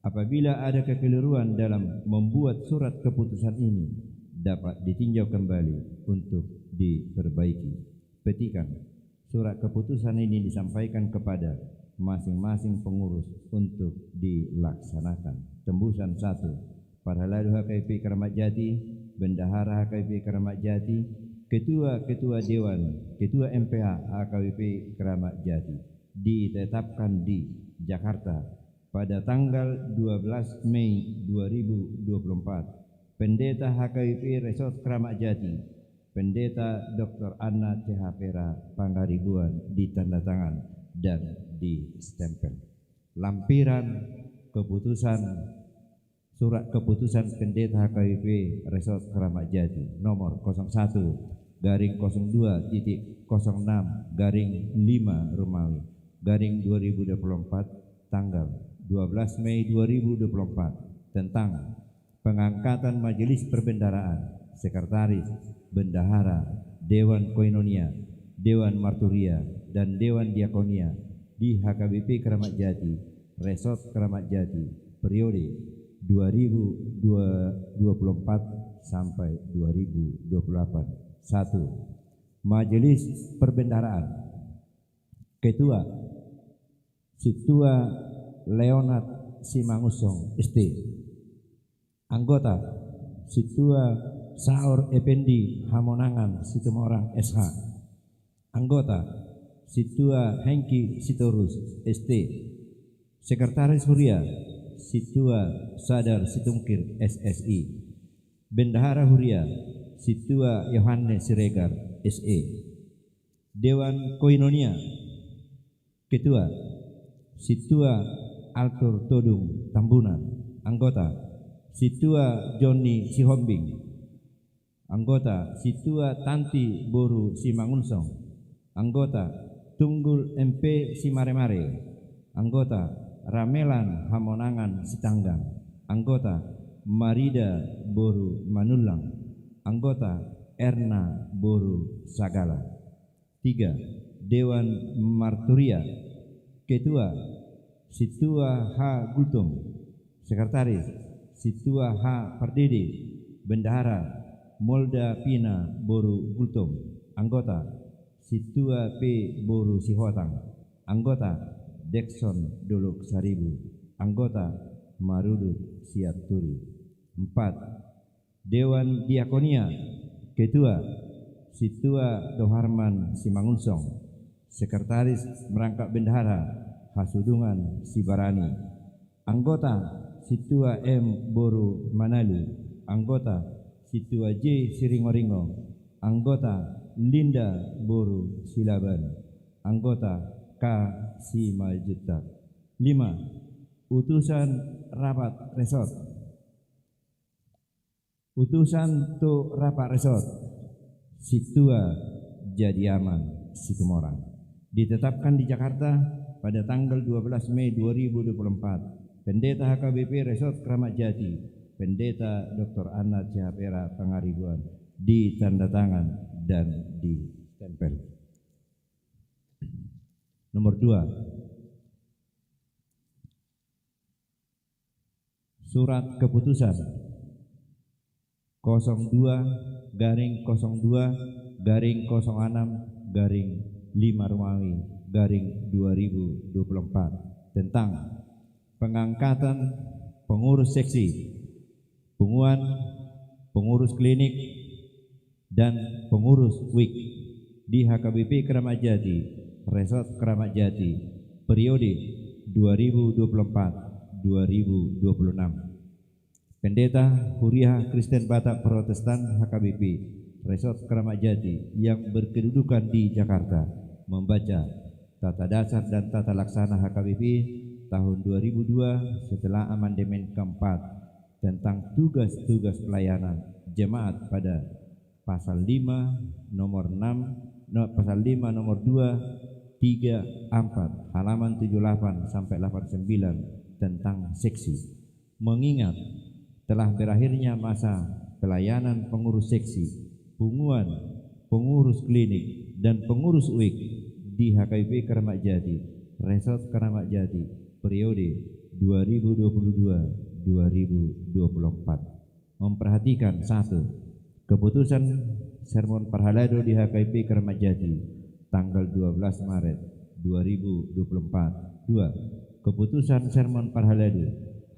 apabila ada kekeliruan dalam membuat surat keputusan ini, dapat ditinjau kembali untuk diperbaiki. Petikan, surat keputusan ini disampaikan kepada masing-masing pengurus untuk dilaksanakan. Tembusan: satu, parhalado H K B P Kramat Jati, bendahara H K B P Kramat Jati, ketua-ketua dewan, ketua M P A H K B P Kramat Jati, ditetapkan di Jakarta pada tanggal dua belas Mei dua ribu dua puluh empat. Pendeta H K B P Resort Kramat Jati, Pendeta Doktor Anna Cehapera Pangaribuan, ditanda tangan dan distempel. Lampiran keputusan, surat keputusan Pendeta H K B P Resort Kramat Jati nomor kosong satu garing kosong dua titik kosong enam garing lima Romawi garing dua ribu dua puluh empat, tanggal dua belas Mei dua ribu dua puluh empat, tentang pengangkatan Majelis Perbendaharaan, Sekretaris, Bendahara, Dewan Koinonia, Dewan Marturia, dan Dewan Diakonia di H K B P Kramat Jati, Resort Kramat Jati, periode dua ribu dua puluh empat sampai dua ribu dua puluh delapan. Satu, Majelis Perbendaharaan. Ketua, Sintua Leonard Simangunsong, S T. Anggota, Sintua Saur Effendi Hamonangan Situmorang, S H. Anggota, Sintua Hengki Sitorus, S T. Sekretaris Huria, Sintua Sadar Situngkir, S S I. Bendahara Huria, Sintua Yohanes Siregar, S E. Dewan Koinonia. Ketua, Sintua Arthur Todung Tambunan. Anggota, Sintua Joni Sihombing. Anggota, Sintua Tanti boru Simangunsong. Anggota, Tunggul M P Simaremare. Anggota, Ramelan Hamonangan Sitanggang. Anggota, Marida boru Manullang. Anggota, Erna boru Sagala. Tiga, Dewan Marturia. Ketua, Situa H Gultom. Sekretaris, Situa H Pardede. Bendahara, Molda Pina boru Gultom. Anggota, Situa P boru Sihotang. Anggota, Dekson Dolok Saribu. Anggota, Marudut Sianturi. Empat, Dewan Diakonia. Ketua, Situa Doharman Simangunsong. Sekretaris merangkap bendahara, Hasudungan Sibarani. Anggota, Situa M boru Manalu. Anggota, Situa J Siringoringo. Anggota, Linda boru Silaban. Anggota, K Simanjuntak. Lima, utusan rapat resort. Utusan tu rapat resort, Situa Jadiaman Situmorang. Ditetapkan di Jakarta pada tanggal dua belas Mei dua ribu dua puluh empat, Pendeta H K B P Resort Keramat Jati, Pendeta Doktor Anna Cihapera Pangaribuan, ditanda tangan dan ditempel. Nomor dua, surat keputusan kosong dua garing kosong dua garing kosong enam garing lima Romawi garing dua ribu dua puluh empat tentang pengangkatan pengurus seksi, punguan, pengurus klinik, dan pengurus wik di H K B P Keramat Jati, Resort Keramat Jati, periode dua ribu dua puluh empat dua ribu dua puluh enam. Pendeta Huria Kristen Batak Protestan H K B P, Resort Keramat Jati yang berkedudukan di Jakarta, membaca Tata Dasar dan Tata Laksana H K B P tahun dua ribu dua setelah amandemen keempat tentang tugas-tugas pelayanan jemaat pada pasal lima nomor enam, no, pasal lima nomor dua, tiga, empat, halaman tujuh delapan sampai delapan sembilan tentang seksi. Mengingat telah berakhirnya masa pelayanan pengurus seksi, punguan, pengurus klinik, dan pengurus wik di H K B P Keramat Jati, Resort Keramat Jati, periode dua ribu dua puluh dua dua ribu dua puluh empat. Memperhatikan, satu, keputusan sermon parhalado di H K B P Keramat Jati tanggal dua belas Maret dua ribu dua puluh empat. Dua, keputusan sermon parhalado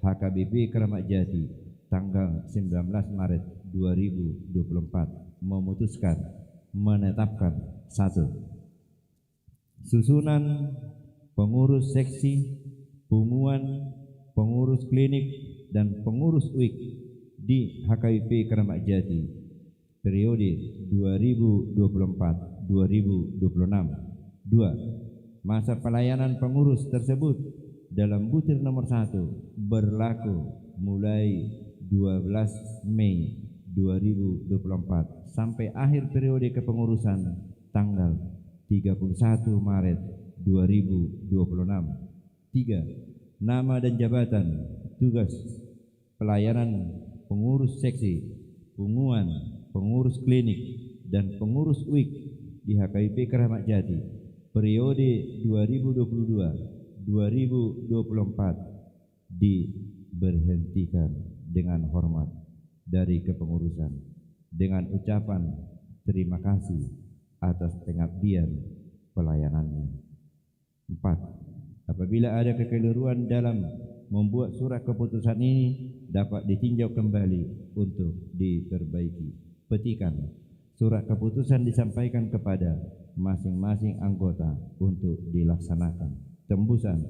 H K B P Keramat Jati tanggal sembilan belas Maret dua ribu dua puluh empat memutuskan, menetapkan, satu, susunan pengurus seksi, punguan, pengurus klinik, dan pengurus wik di H K B P Keramat Jati periode dua ribu dua puluh empat dua ribu dua puluh enam. Dua, masa pelayanan pengurus tersebut dalam butir nomor satu berlaku mulai dua belas Mei dua ribu dua puluh empat sampai akhir periode kepengurusan tanggal tiga puluh satu Maret dua ribu dua puluh enam. Tiga, nama dan jabatan, tugas, pelayanan pengurus seksi, punguan, pengurus klinik, dan pengurus wik di H K B P Keramat Jati periode dua ribu dua puluh dua dua ribu dua puluh empat diberhentikan dengan hormat dari kepengurusan dengan ucapan terima kasih atas pengabdian pelayanannya. Empat, apabila ada kekeliruan dalam membuat surat keputusan ini, dapat ditinjau kembali untuk diperbaiki. Petikan, surat keputusan disampaikan kepada masing-masing anggota untuk dilaksanakan. Tembusan,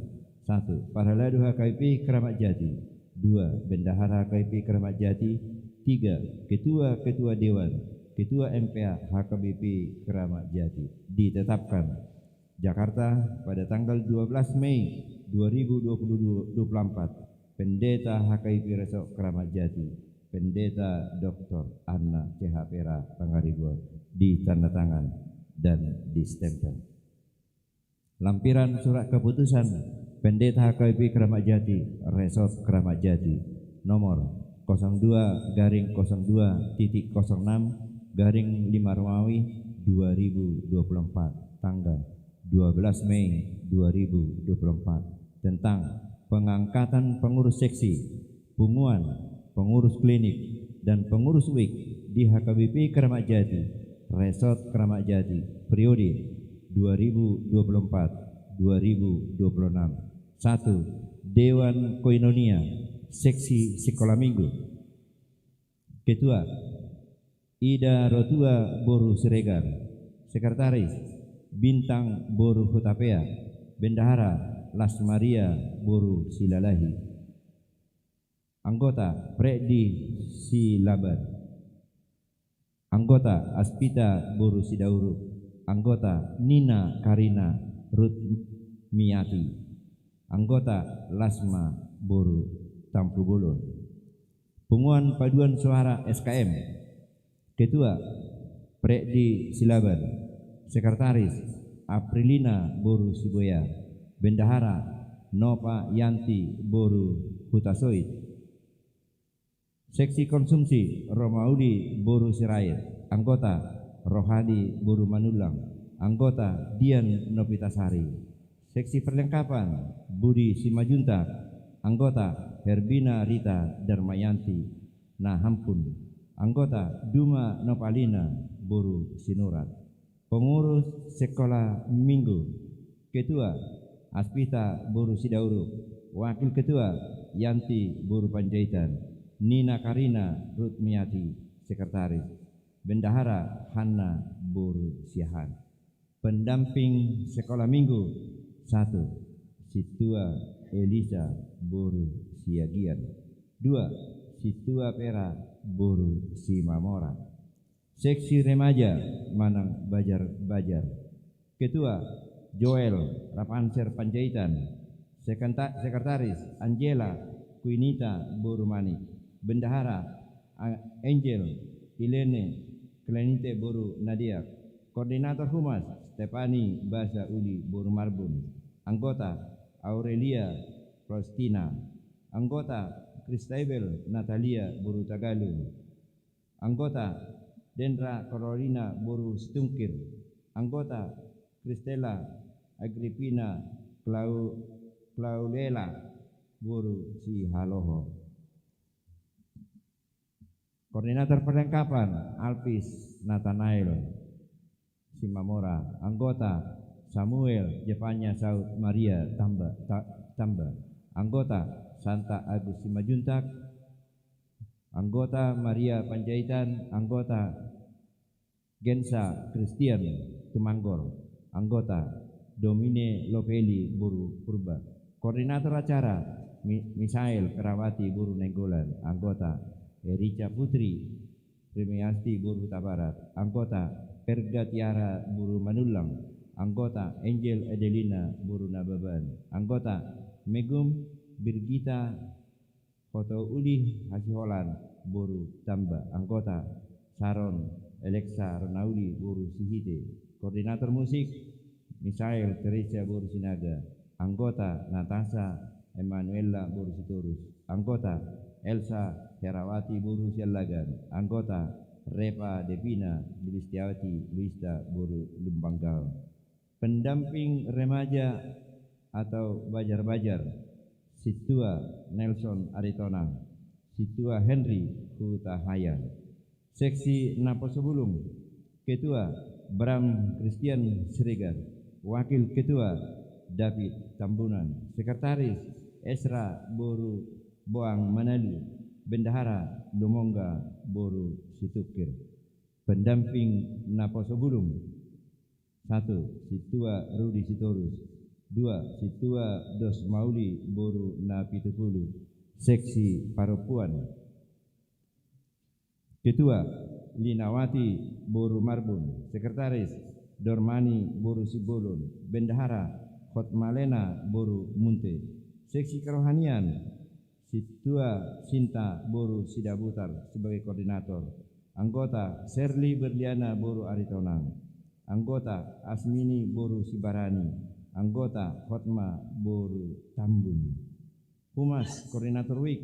satu, parhalado H K B P Keramat Jati. Dua, bendahara H K B P Keramat Jati. Tiga, ketua-ketua dewan, ketua M P A H K B P Keramat Jati. Ditetapkan, Jakarta, pada tanggal dua belas Mei dua ribu dua puluh dua, dua puluh empat, Pendeta H K B P Resort Keramat Jati, Pendeta Doktor Anna Cihapera Pangaribuan, ditanda tangan dan distempel. Lampiran surat keputusan Pendeta H K B P Kramat Jati, Resort Kramat Jati, nomor kosong dua garing kosong dua titik kosong enam garing lima Romawi dua ribu dua puluh empat, tanggal dua belas Mei dua ribu dua puluh empat, tentang pengangkatan pengurus seksi, punguan, pengurus klinik, dan pengurus wik di H K B P Kramat Jati, Resort Kramat Jati, periode dua ribu dua puluh empat dua ribu dua puluh enam. Satu, Dewan Koinonia, Seksi Sekolah Minggu. Ketua, Ida Rotua boru Siregar. Sekretaris, Bintang boru Hutapea. Bendahara, Las Maria boru Silalahi. Anggota, Freddy Silaban. Anggota, Aspita boru Sidauruk. Anggota, Nina Karina Rutmiati. Anggota, Lasma boru Tampubolon. Punguan Paduan Suara S K M. Ketua, Freddy Silaban. Sekretaris, Aprilina boru Sibuea. Bendahara, Nova Yanti boru Hutasoit. Seksi konsumsi, Romauli boru Sirait. Anggota, Rohadi boru Manullang. Anggota, Dian Nopitasari. Seksi perlengkapan, Budi Simanjuntak. Anggota, Herbina Rita Darmayanti Nahampun. Anggota, Duma Nopalina boru Sinurat. Pengurus Sekolah Minggu. Ketua, Aspita boru Sidauruk. Wakil Ketua, Yanti boru Panjaitan. Nina Karina Rutmiati, Sekretaris. Bendahara, Hanna boru Siahaan. Pendamping Sekolah Minggu. Satu, Sintua Elisa boru Siagian. Dua, Sintua Pera boru Simamora. Seksi remaja manang bajar-bajar. Ketua, Joel Rapanser Panjaitan. Sekenta-, sekretaris, Angela Quinita boru Manik. Bendahara, A-, Angel Ilene Klenite boru Nadia. Koordinator Humas, Stefani Basa Uli boru Marbun. Anggota, Aurelia Faustina. Anggota, Kristaibel Natalia boru Tagalung. Anggota, Dendra Carolina boru Situngkir. Anggota, Kristela Agripina Klau-, Klaulela boru Sihaloho. Koordinator perlengkapan, Alpis Natanael Simamora. Anggota, Samuel Jepanya Saud Maria Tamba, Ta-, Tamba. Anggota, Santa Agus Simanjuntak. Anggota, Maria Panjaitan. Anggota, Gensa Christian Tumanggor. Anggota, Domine Lopeli boru Purba. Koordinator acara, Mi-, Misael Perawati boru Nainggolan. Anggota, Erica Putri Remiasti boru Hutabarat. Anggota, Perga Tiara boru Manullang. Anggota, Angel Adelina boru Nababan. Anggota, Megum Birgita Hotouli Hasiholan boru Tamba. Anggota, Saron Eleksa Ronauli boru Sihite. Koordinator musik, Misael Teresia boru Sinaga. Anggota, Natasa Emanuela boru Sitorus. Anggota, Elsa Herawati boru Siallagan. Anggota, Repa Devina Listiawati Luista boru Lumbanggao. Pendamping remaja atau bajar-bajar, Sintua Nelson Aritonang, Sintua Henry Hutahayan. Seksi naposo bulung, Ketua, Bram Christian Siregar. Wakil Ketua, David Tambunan. Sekretaris, Esra boru Boang Manalu. Bendahara, Lumongga boru Situngkir. Pendamping naposo bulung. Satu, Sintua Rudi Sitorus. Dua, Sintua Dos Mauli boru Napitupulu, Seksi Parompuan. Ketua, Linawati boru Marbun. Sekretaris, Dormani boru Simbolon. Bendahara, Hotmalena boru Munte. Seksi kerohanian, Sintua Sinta boru Sidabutar sebagai koordinator. Anggota, Serli Berliana boru Aritonang. anggota, Asmini boru Sibarani, anggota, Hotma boru Tambun. Humas, koordinator wik,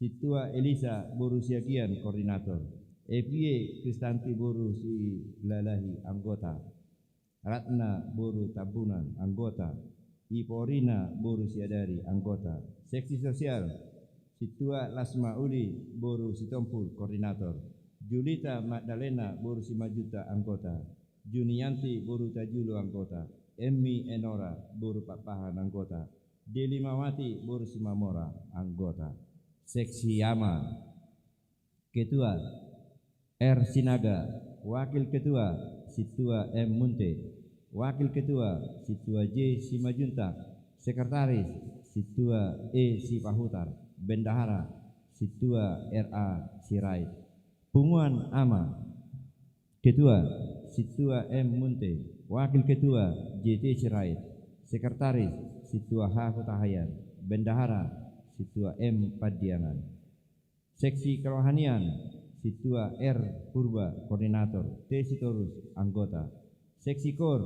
Sintua Elisa boru Siagian, koordinator. Epie Kristanti boru Silalahi, anggota. Ratna boru Tambunan, anggota. Iporina boru Siadari, anggota. Seksi sosial, Sintua Lasma Uli boru Sitompul, koordinator. Julita Magdalena boru Simanjuntak, anggota. Junianti boru Tajulu, anggota. Emmi Enora boru Pakpahan, anggota. Delimawati boru Simamora, anggota. Seksi ama, ketua, R Sinaga, wakil ketua, Sintua M Munte, wakil ketua, Sintua J Simanjuntak, sekretaris, Sintua E Sipahutar, bendahara, Sintua R A Sirait. Punguan ama, ketua, Sintua M Munte, wakil ketua, J T Sirait, sekretaris, Sintua H Hutahayan, bendahara, Sintua M Pandiangan. Seksi kerohanian, Sintua R Purba, koordinator, T Sitorus, anggota. Seksi kor,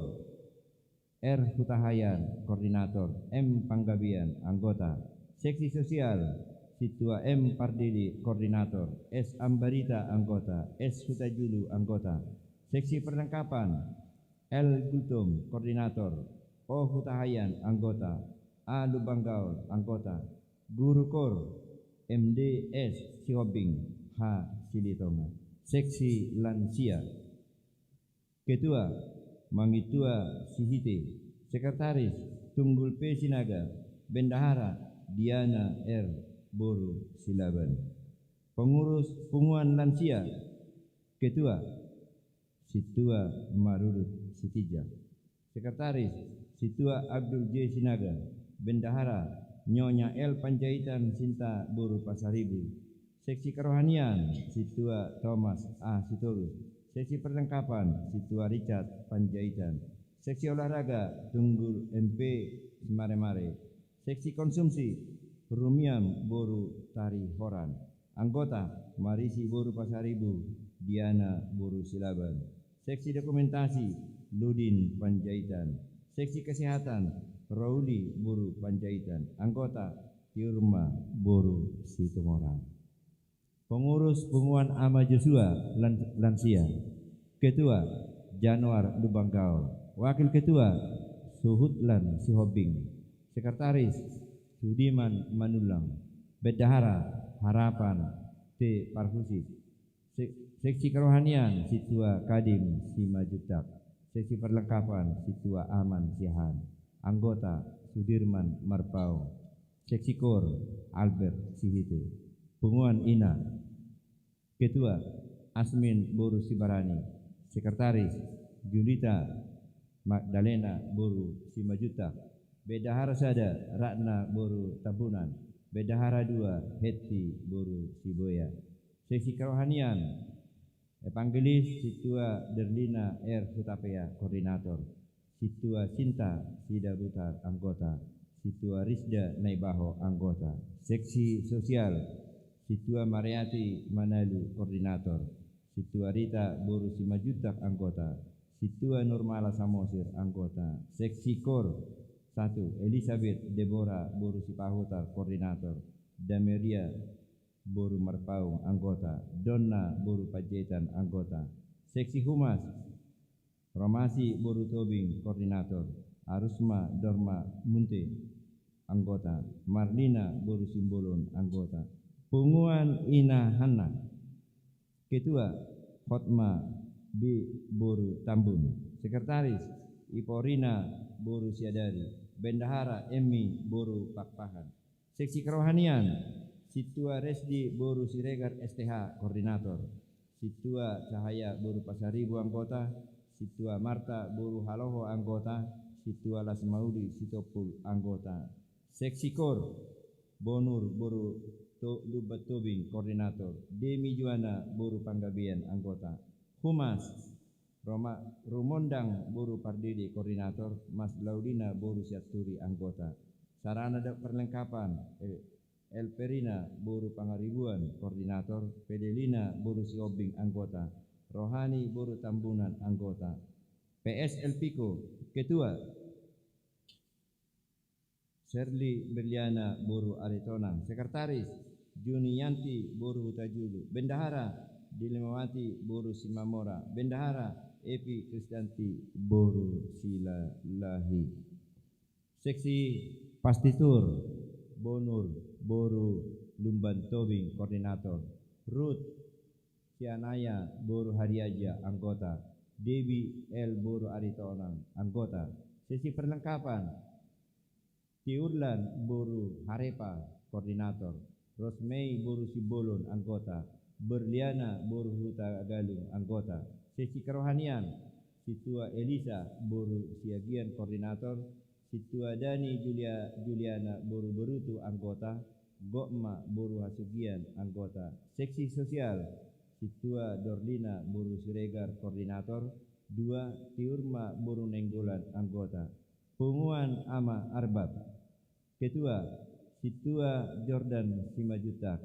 R Hutahayan, koordinator, M Panggabean, anggota. Seksi sosial, Sintua M Pardede, koordinator, S Ambarita, anggota, S Hutajulu, anggota. Seksi perlengkapan, L Gultom, koordinator, O Hutahayan, anggota, A Lumban Gaol, anggota. Guru kor, M D S Sihombing, H Silitonga. Seksi lansia, ketua, Mangitua Sihite, sekretaris, Tunggul P Sinaga, bendahara, Diana R boru Silaban. Pengurus punguan lansia, ketua, Sintua Marurut Sitinjak. Sekretaris, Sintua Abdul J Sinaga. Bendahara, Nyonya L Panjaitan Sinta boru Pasaribu. Seksi kerohanian, Sintua Thomas A Sitorus. Seksi perlengkapan, Sintua Richard Panjaitan. Seksi olahraga, Tunggul M P Simaremare. Seksi konsumsi, Rumiam boru Tarihoran. Anggota, Marisi boru Pasaribu, Diana boru Silaban. Seksi dokumentasi, Ludin Panjaitan. Seksi kesehatan, Rauli boru Panjaitan. Anggota, Tiurma boru Situmorang. Pengurus punguan Ama Joshua lan-, lansia. Ketua, Januar Lumban Gaol. Wakil ketua, Suhutlan Sihombing. Sekretaris, Sudiman Manullang. Bendahara, Harapan T Parhusip. Se-, seksi kerohanian, Sintua Kadim Simanjuntak. Seksi perlengkapan, Sintua Aman Siahaan. Anggota, Sudirman Marpaung. Seksi kor, Albert Sihite. Punguan ina. Ketua, Asmin boru Sibarani. Sekretaris, Julita Magdalena boru Simanjuntak. Bendahara sada, Ratna boru Tambunan. Bendahara dua, Hetti boru Siboya. Seksi kerohanian, Evangelis, Sintua Derlina R Hutapea, koordinator. Sintua Sinta Sidabutar, anggota. Sintua Risda Naibaho, anggota. Seksi sosial, Sintua Mariati Manalu, koordinator. Sintua Rita boru Simanjuntak, anggota. Sintua Nurmala Samosir, anggota. Seksi kor, satu, Elisabeth Debora boru Sipahutar, koordinator. Dameria boru Marpaung, anggota. Donna boru Panjaitan, anggota. Seksi humas, Romasi boru Tobing, koordinator. Arusma Dorma Munte, anggota. Marlina boru Simbolon, anggota. Punguan Ina Hanna. Ketua, Hotma B boru Tambun. Sekretaris, Iporina boru Siadari. Bendahara, Emmi boru Pakpahan. Seksi kerohanian, Sintua Resdi boru Siregar S T H, koordinator. Sintua Cahaya boru Pasaribu, anggota. Sintua Marta boru Haloho, anggota. Sintua Lasmauli Sitompul, anggota. Seksi kor, Bonur boru To-, Lumban Tobing, koordinator. Demi Juana boru Panggabean, anggota. Humas, Roma-, Rumondang boru Pardede, koordinator. Mas Laudina boru Sianturi, anggota. Sarana dan perlengkapan, eh, Elperina boru Pangaribuan, koordinator. Pedelina boru Sihombing, anggota. Rohani boru Tambunan, anggota. P S Elpiko, ketua. Serli Berliana boru Aritonang, sekretaris. Junianti boru Hutajulu, bendahara. Dilimawati boru Simamora, bendahara. Epi Kristanti boru Silalahi. Seksi pastitur, Bonur boru Lumban Tobing, koordinator. Rut Sianaya boru Hariaja, anggota. Debi L boru Aritonang, anggota. Seksi perlengkapan, Tiurlan boru Harepa, koordinator. Rosmei boru Simbolon, anggota. Berliana boru Hutagalung, anggota. Seksi kerohanian, Sintua Elisa boru Siagian, koordinator. Sintua Dani Julia, Juliana boru Berutu, anggota. Gokma boru Hasugian, anggota. Seksi sosial, Sintua Dorlina boru Siregar, koordinator. Dua, Tiurma boru Nainggolan, anggota. Punguan Ama Arbab. Ketua, Sintua Jordan Simanjuntak.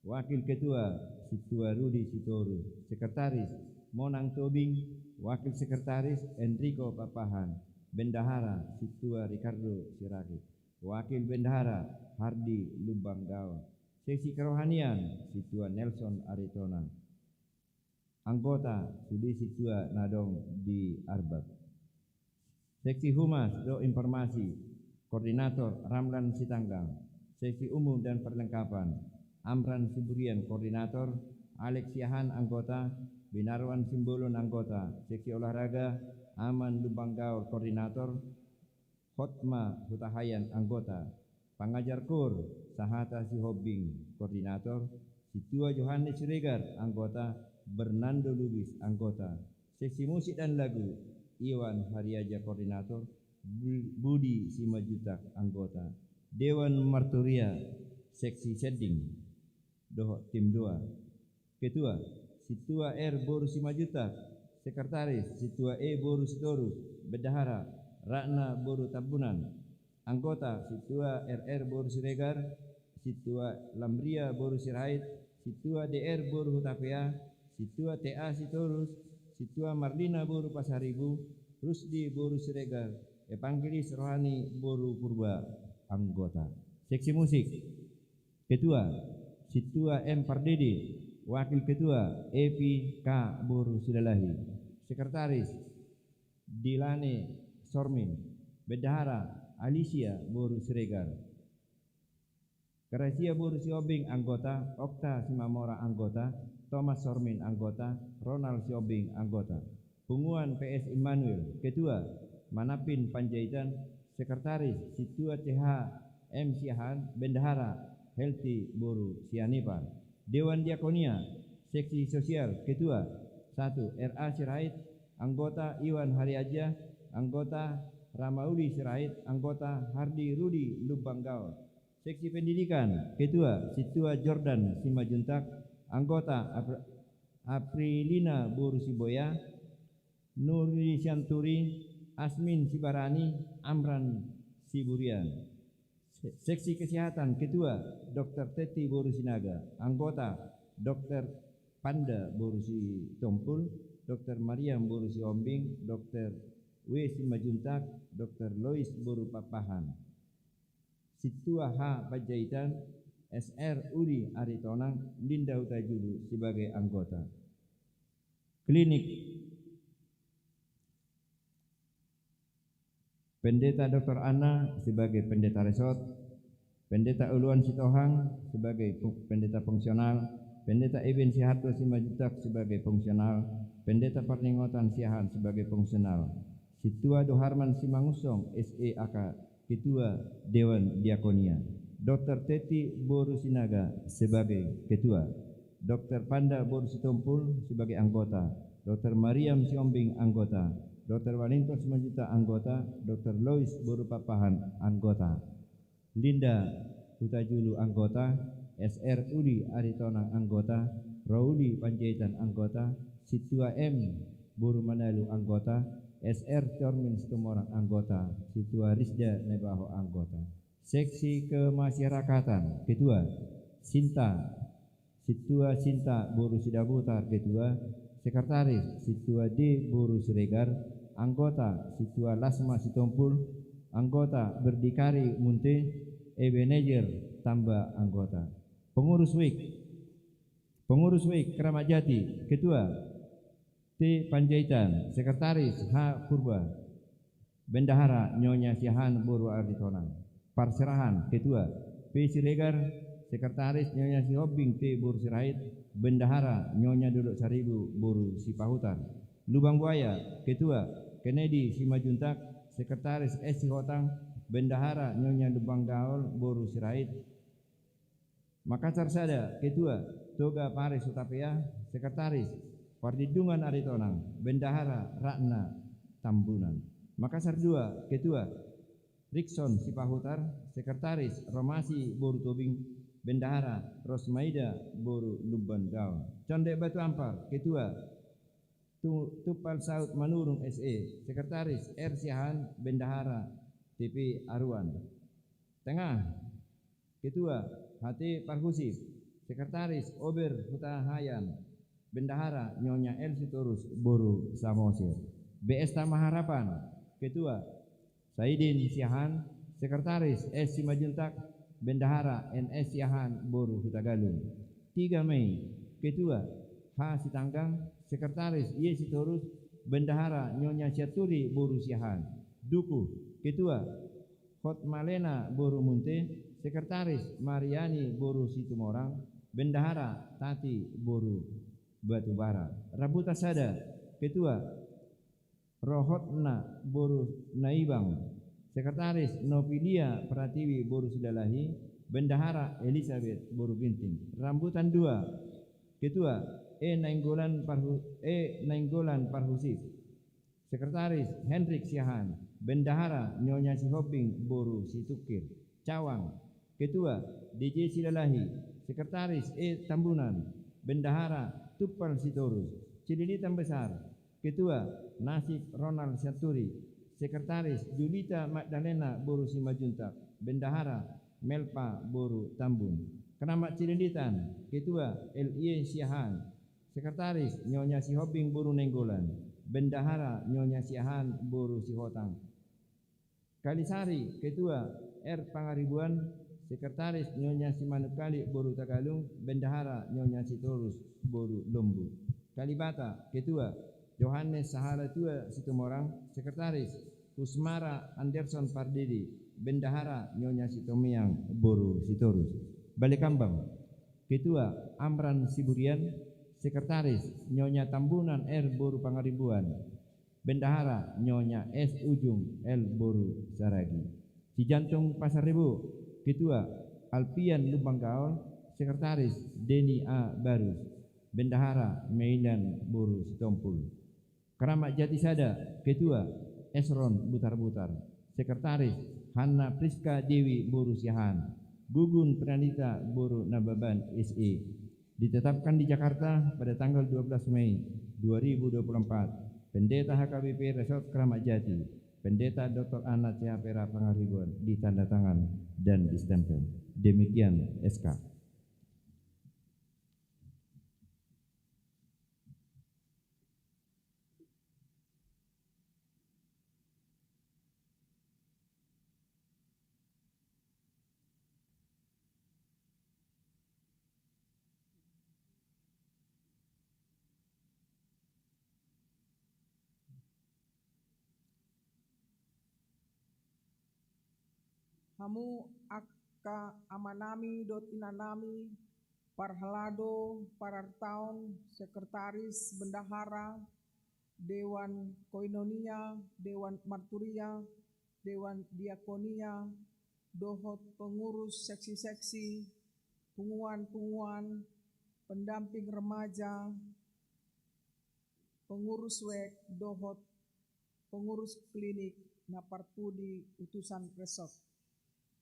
Wakil ketua, Sintua Rudi Sitorus. Sekretaris, Monang Tobing. Wakil sekretaris, Enrico Papahan. Bendahara, Sintua Ricardo Sirakit. Wakil bendahara, Hardi Lumban Gaol. Seksi kerohanian, Sintua Nelson Aritonang. Anggota, sude sintua na adong di Arbab. Seksi humas dohot informasi, koordinator Ramlan Sitanggang. Seksi umum dan perlengkapan, Amran Siburian, koordinator. Alex Siahaan, anggota. Binarwan Simbolon, anggota. Seksi olahraga, Aman Lumban Gaol, koordinator. Hotma Hutahaean, anggota. Pangajar koor, Sahata Sihombing, koordinator. Sintua Johannes Siregar, anggota. Bernando Lubis, anggota. Seksi musik dan lagu, Iwan Hariaja, koordinator. Bu-, Budi Simanjuntak, anggota. Dewan Marturia, seksi sending dohot tim dua. Ketua, Sintua R boru Simanjuntak. Sekretaris, Sintua E boru Sitorus. Bendahara, Ratna boru Tambunan. Anggota, Sintua R R boru Siregar. Sintua Lamria boru Sirait. Sintua D R boru Hutapea. Sintua T A Sitorus. Sintua Marlina boru Pasaribu. Rusdi boru Siregar. Evangelis Rohani boru Purba, anggota. Seksi musik. Ketua, Sintua M Pardede. Wakil ketua, Epi K boru Silalahi. Sekretaris, Dilane Sormin. Bendahara, Alicia boru Siregar. Gracia boru Sihombing, anggota. Okta Simamora, anggota. Thomas Sormin, anggota. Ronald Sihombing, anggota. Punguan P S Immanuel. Ketua, Manampin Panjaitan. Sekretaris, Sintua C H M Siahaan. Bendahara, Helti boru Sianipar. Dewan Diakonia, seksi sosial. Ketua, satu, R A Sirait. Anggota, Iwan Hariaja. Anggota, Ramauli Sirait. Anggota, Hardi Rudi Lumban Gaol. Seksi pendidikan, ketua, Sintua Jordan Simanjuntak. Anggota, Apr-, Aprilina boru Siboya. Nuri Sianturi. Asmin Sibarani. Amran Siburian. Se-, seksi kesehatan, ketua, Dokter Teti boru Sinaga. Anggota, Dokter Panda boru Sitompul. Dokter Mariam boru Sihombing. Dokter W Simanjuntak. Dokter Lois boru Pakpahan. Sintua H Panjaitan. S R Uli Aritonang. Linda Hutajulu sebagai anggota. Klinik, Pendeta Dokter Anna sebagai pendeta resort. Pendeta Uluan Sitohang sebagai pu-, pendeta fungsional. Pendeta Eben Siharto Simanjuntak sebagai fungsional. Pendeta Parningotan Siahaan sebagai fungsional. Sintua Doharman Simangunsong, S E A K, ketua Dewan Diakonia. Dokter Teti boru Sinaga sebagai ketua. Dokter Panda boru Sitompul sebagai anggota. Dokter Mariam Sihombing, anggota. Dokter Walinto Simanjuntak, anggota. Dokter Lois boru Pakpahan, anggota. Linda Hutajulu, anggota. S R Uli Aritonang, anggota. Rauli Panjaitan, anggota. Sintua M boru Manalu, anggota. S R Tormin Situmorang, anggota. Sintua Risda Naibaho, anggota. Seksi kemasyarakatan, ketua, Sinta. Sintua Sinta boru Sidabutar, ketua. Sekretaris, Sintua D boru Siregar. anggota, Sintua Lasma Sitompul, anggota, Berdikari Munte, Ebenezer, tambah anggota. Pengurus WIK, pengurus WIK Keramat Jati, ketua, T Panjaitan, sekretaris H Purba, bendahara Nyonya Siahaan boru Aritonang. Parserahan, ketua, P Siregar, sekretaris Nyonya Sihombing T boru Sirait, bendahara Nyonya Dodok Saribu boru Sipahutar. Lubang Buaya, ketua, Kennedy Simanjuntak, sekretaris S Sihotang, bendahara Nyonya Lumban Gaol boru Sirait. Makassar Sada, ketua, Toga Paris Hutapea, sekretaris, Parlindungan Aritonang, bendahara Ratna Tambunan. Makassar Dua, ketua, Rikson Sipahutar, sekretaris, Romasi boru Tobing, bendahara, Rosmaida boru Lumban Gaol. Condet Batu Ampar, ketua, Tu-, Tumpal Saut Manurung S E, sekretaris, R Siahaan, bendahara, T P Aruan. Tengah, ketua, H T Parhusip, sekretaris, Ober Hutahaean, bendahara, Nyonya L Sitorus boru Samosir. B S Tama Harapan, ketua, Saidin Siahaan, sekretaris, S Simanjuntak, bendahara, N S Siahaan boru Hutagalung. Tiga Mei, ketua, H Sitanggang, sekretaris, Y Sitorus, bendahara, Nyonya Sianturi boru Siahaan. Dukuh, ketua, Hotmalena boru Munte, sekretaris, Mariani boru Situmorang, bendahara, Tati boru Batubara. Rambutan Sada, ketua, Rohotna boru Naibang, sekretaris, Nopilia Pratiwi boru Silalahi, bendahara, Elisabet boru Ginting. Rambutan Dua, ketua, E Nainggolan Parhu-, E Nainggolan Parhusip, sekretaris, Henrik Siahaan, bendahara, Nyonya Sihombing boru Situngkir. Cawang, ketua, D J Silalahi, sekretaris, E Tambunan, bendahara, Tumpal Sitorus. Cililitan Besar, ketua, Nasib Ronald Sianturi, sekretaris, Julita Magdalena boru Simanjuntak, bendahara, Melpa boru Tambun. Keramat Cililitan, ketua, L Y Siahaan, sekretaris, Nyonya Sihombing boru Nainggolan, bendahara, Nyonya Siahaan boru Sihotang. Kalisari, ketua, R Pangaribuan, sekretaris, Nyonya Simanungkalit boru Hutagalung, bendahara, Nyonya Sitorus boru Lombu. Kalibata, ketua, Johannes Sahalatua Situmorang, sekretaris, Husmara Anderson Pardede, bendahara, Nyonya Sitomiang boru Sitorus. Balekambang, ketua, Amran Siburian, sekretaris, Nyonya Tambunan R boru Pangaribuan, bendahara, Nyonya S Ujung L boru Saragi. Sijantung Pasaribu, ketua, Alpian Lumban Gaol, sekretaris, Deni A Barus, bendahara, Meilan boru Sitompul. Keramat Jati Sada, ketua, Esron Butarbutar, sekretaris, Hanna Priska Dewi boru Siahaan, Gugun Pranita boru Nababan S E. Ditetapkan di Jakarta pada tanggal dua belas Mei dua ribu dua puluh empat, Pendeta H K B P Resort Keramat Jati, Pendeta Doktor Anna Tia Pera Pangaribuan, ditanda tangan dan distempel. Demikian S K. Hamu angka amanami dohot inanami, parhalado, parartaon, sekretaris, bendahara, dewan koinonia, dewan marturia, dewan diakonia, dohot pengurus seksi-seksi, punguan-punguan, pendamping remaja, pengurus WIK dohot pengurus klinik na parpudi utusan resort.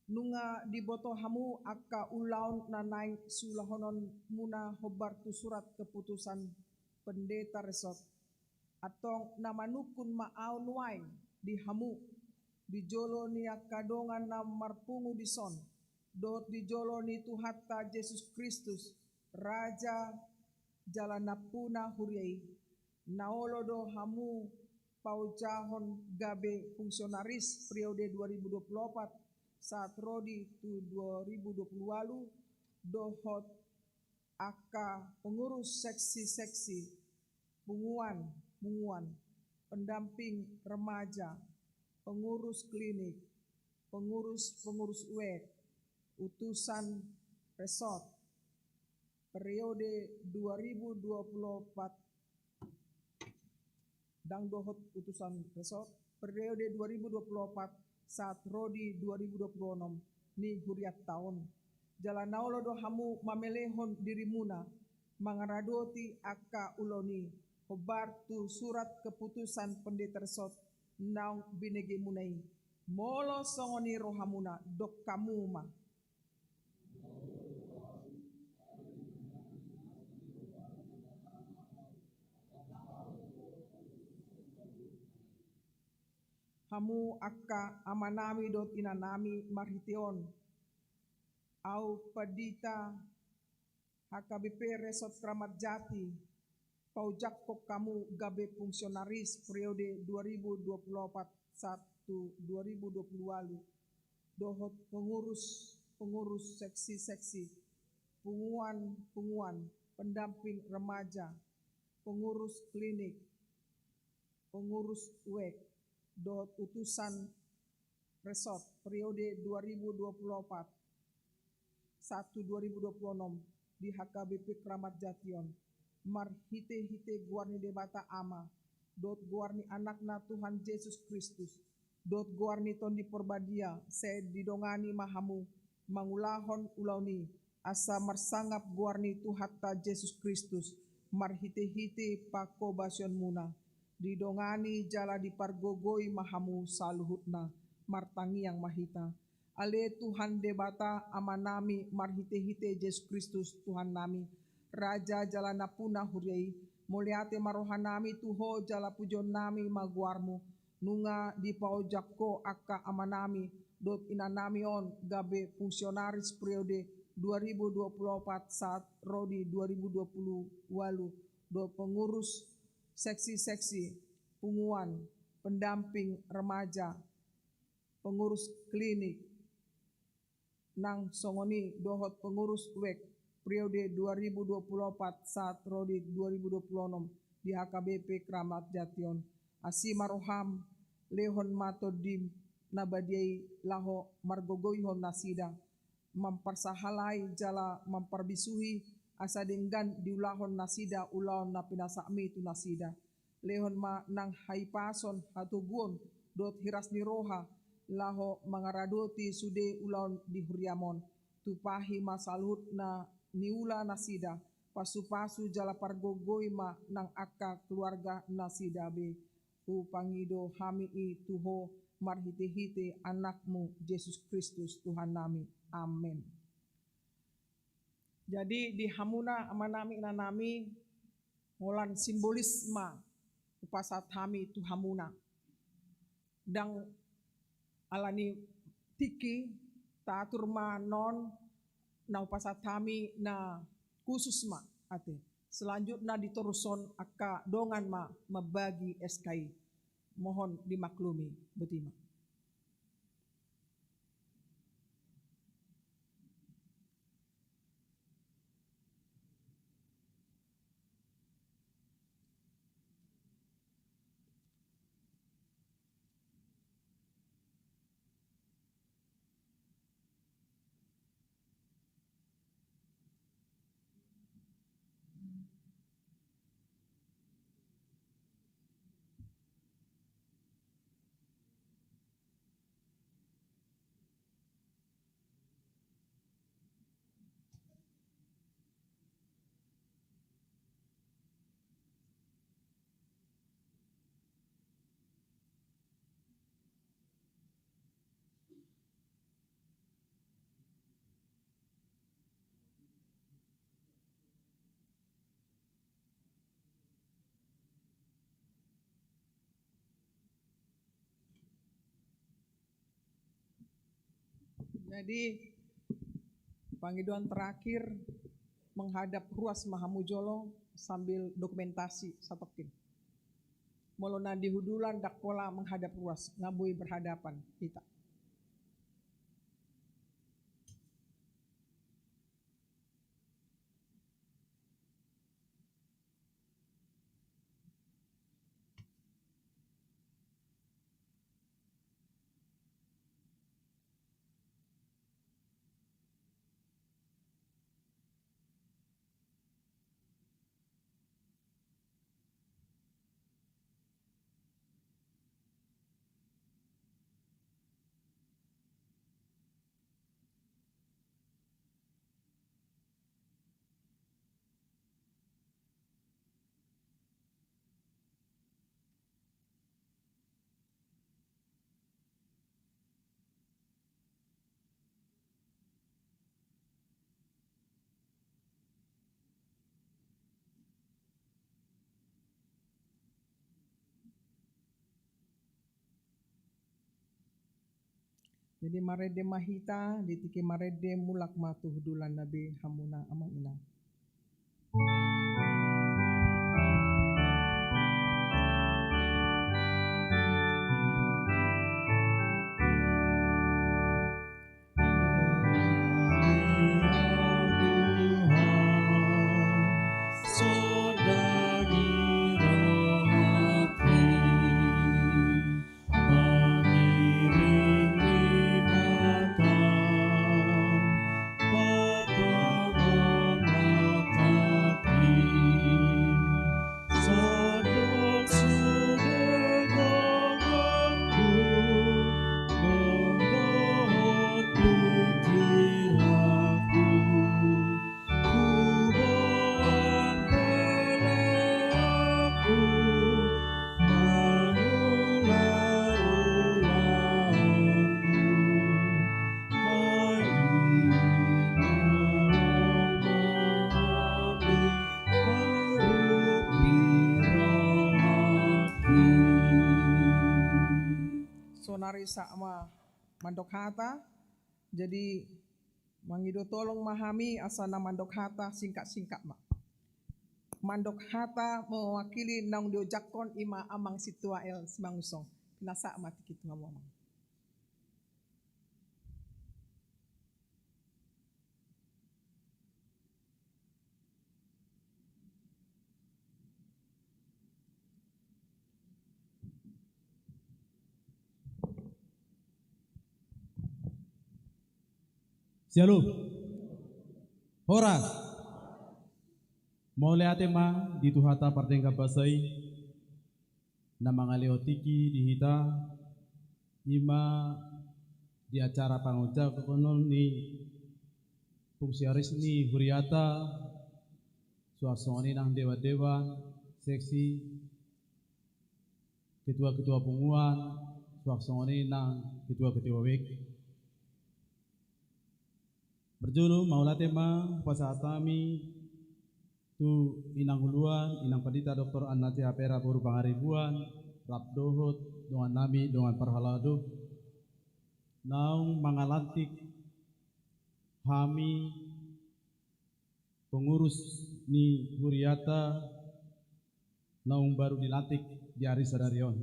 Nunga diboto hamu angka ulaon na naeng siulahononmuna hombar tu surat keputusan pendeta resort. Antong na manungkun ma ahu nuaeng di hamu, di jolo ni angka dongan na marpungu dison, dohot di jolo ni Tuhanta Jesus Kristus, Raja jala nampuna huria i, na olo do hamu paojahon gabe fungsionaris periode dua ribu dua puluh opat sahat ro di tu dua ribu dua puluh ualu, dohot angka pengurus seksi-seksi, punguan-punguan, pendamping remaja, pengurus klinik, pengurus-pengurus wek, utusan resort, periode dua ribu dua puluh opat, dang dohot utusan resort, periode dua ribu dua puluh opat sahat ro di dua ribu dua puluh onom ni hurianta on. Jala na olo do hamu mamelehon dirimuna mangaradoti angka ulaon i, hombar tu surat keputusan pendeta resort naung binegemuna i. Molo songon i rohamuna, dok hamu ma. Hamu angka amanami dohot inanami, marhite on ahu pandita H K B P Resort Kramat Jati, paojahon hamu gabe fungsionaris periode dua ribu dua puluh opat sahat tu dua ribu dua puluh ualu, dohot pengurus-pengurus seksi-seksi, punguan-punguan, pendamping remaja, pengurus klinik, pengurus wek, dohot utusan resort periode dua ribu dua puluh opat sahat tu dua ribu dua puluh onom di H K B P Kramat Jati on, marhite-hite goar ni Debata Ama, dohot goar ni Anakna Tuhan Jesus Kristus, dohot goar ni Tondi Porbadia, sai didongani ma hamu mangulahon ulaon i, asa marsangap goar ni Tuhanta Jesus Kristus, marhite-hite panghobasionmuna. Didongani jala dipargogoi ma hamu saluhutna. Martangiang ma hita. Ale Tuhan Debata Amanami, marhite-hite Jesus Kristus Tuhannami, Raja jala Nampuna huria i, mauliate ma rohanami tu Ho jala pujionnami ma goarmu, nunga dipaojak Ho angka amanami dohot inanami on gabe fungsionaris periode dua ribu dua puluh opat sahat ro di dua ribu dua puluh ualu, dohot pengurus seksi-seksi, punguan, pendamping remaja, pengurus klinik, nang songon i dohot pengurus wek periode dua ribu dua puluh opat sahat ro di dua ribu dua puluh onom di H K B P Kramat Jati on. Asi ma roham, lehon ma Tondim na badia i laho margogoihon nasida, mamparsahalai jala mamparbisuhi, asa denggan diulahon nasida ulaon na pinasakmi tu nasida. Lehon ma nang hahipason, hatoguon dohot hiras ni roha laho mangaradoti sude ulaon di huriam on. Tumpahi ma saluhut na niula nasida, pasu-pasu jala pargogoi ma nang angka keluarga nasida be. Hupangido hami i tu Ho marhite-hite Anakmu Jesus Kristus Tuhannami. Amen. Jadi di hamuna amanami inanami, holan simbolis ma hupasahat hami tu hamuna. Ndang alani tingki, taatur ma non na hupasahat hami na khusus ma ate. Selanjutna di toruson angka dongan ma mambagi S K I. Mohon dimaklumi, boti ma. Jadi, pangidoan terakhir, menghadap ruas ma hamu jolo sambil dokumentasi satongkin. Molo na di hundulan, ndang pola menghadap ruas, nga boi berhadapan hita. Jadi marende ma hita, di tingki marende mulak ma tu hundulan na be hamuna amang inang. Saonari sahat ma mandok hata. Jadi mangido tolong ma hami asa na mandok hata singkat-singkat ma. Mandok hata mewakili naung diojakhon i ma Amang Sintua L Simangunsong. Pinasahat ma tingki tu hamu amang. Shalom. Horas. Mauliate ma di Tuhanta pardenggan basa i. Na mangalehon tingki di hita, i ma di acara pangonjakonon ni fungsionaris ni huriata, suang songon i nang dewan-dewan seksi, ketua-ketua punguan, suang songon i nang ketua-ketua wijk. Parjolo, mauliate ma hupasahat hami tu inang uluan, Inang Pandita Doktor Anna Tiapera boru Pangaribuan, rap dohot dongan nami, dongan parhalado, naung mangalantik hami pengurus ni huriata naung baru dilantik di ari sadari on.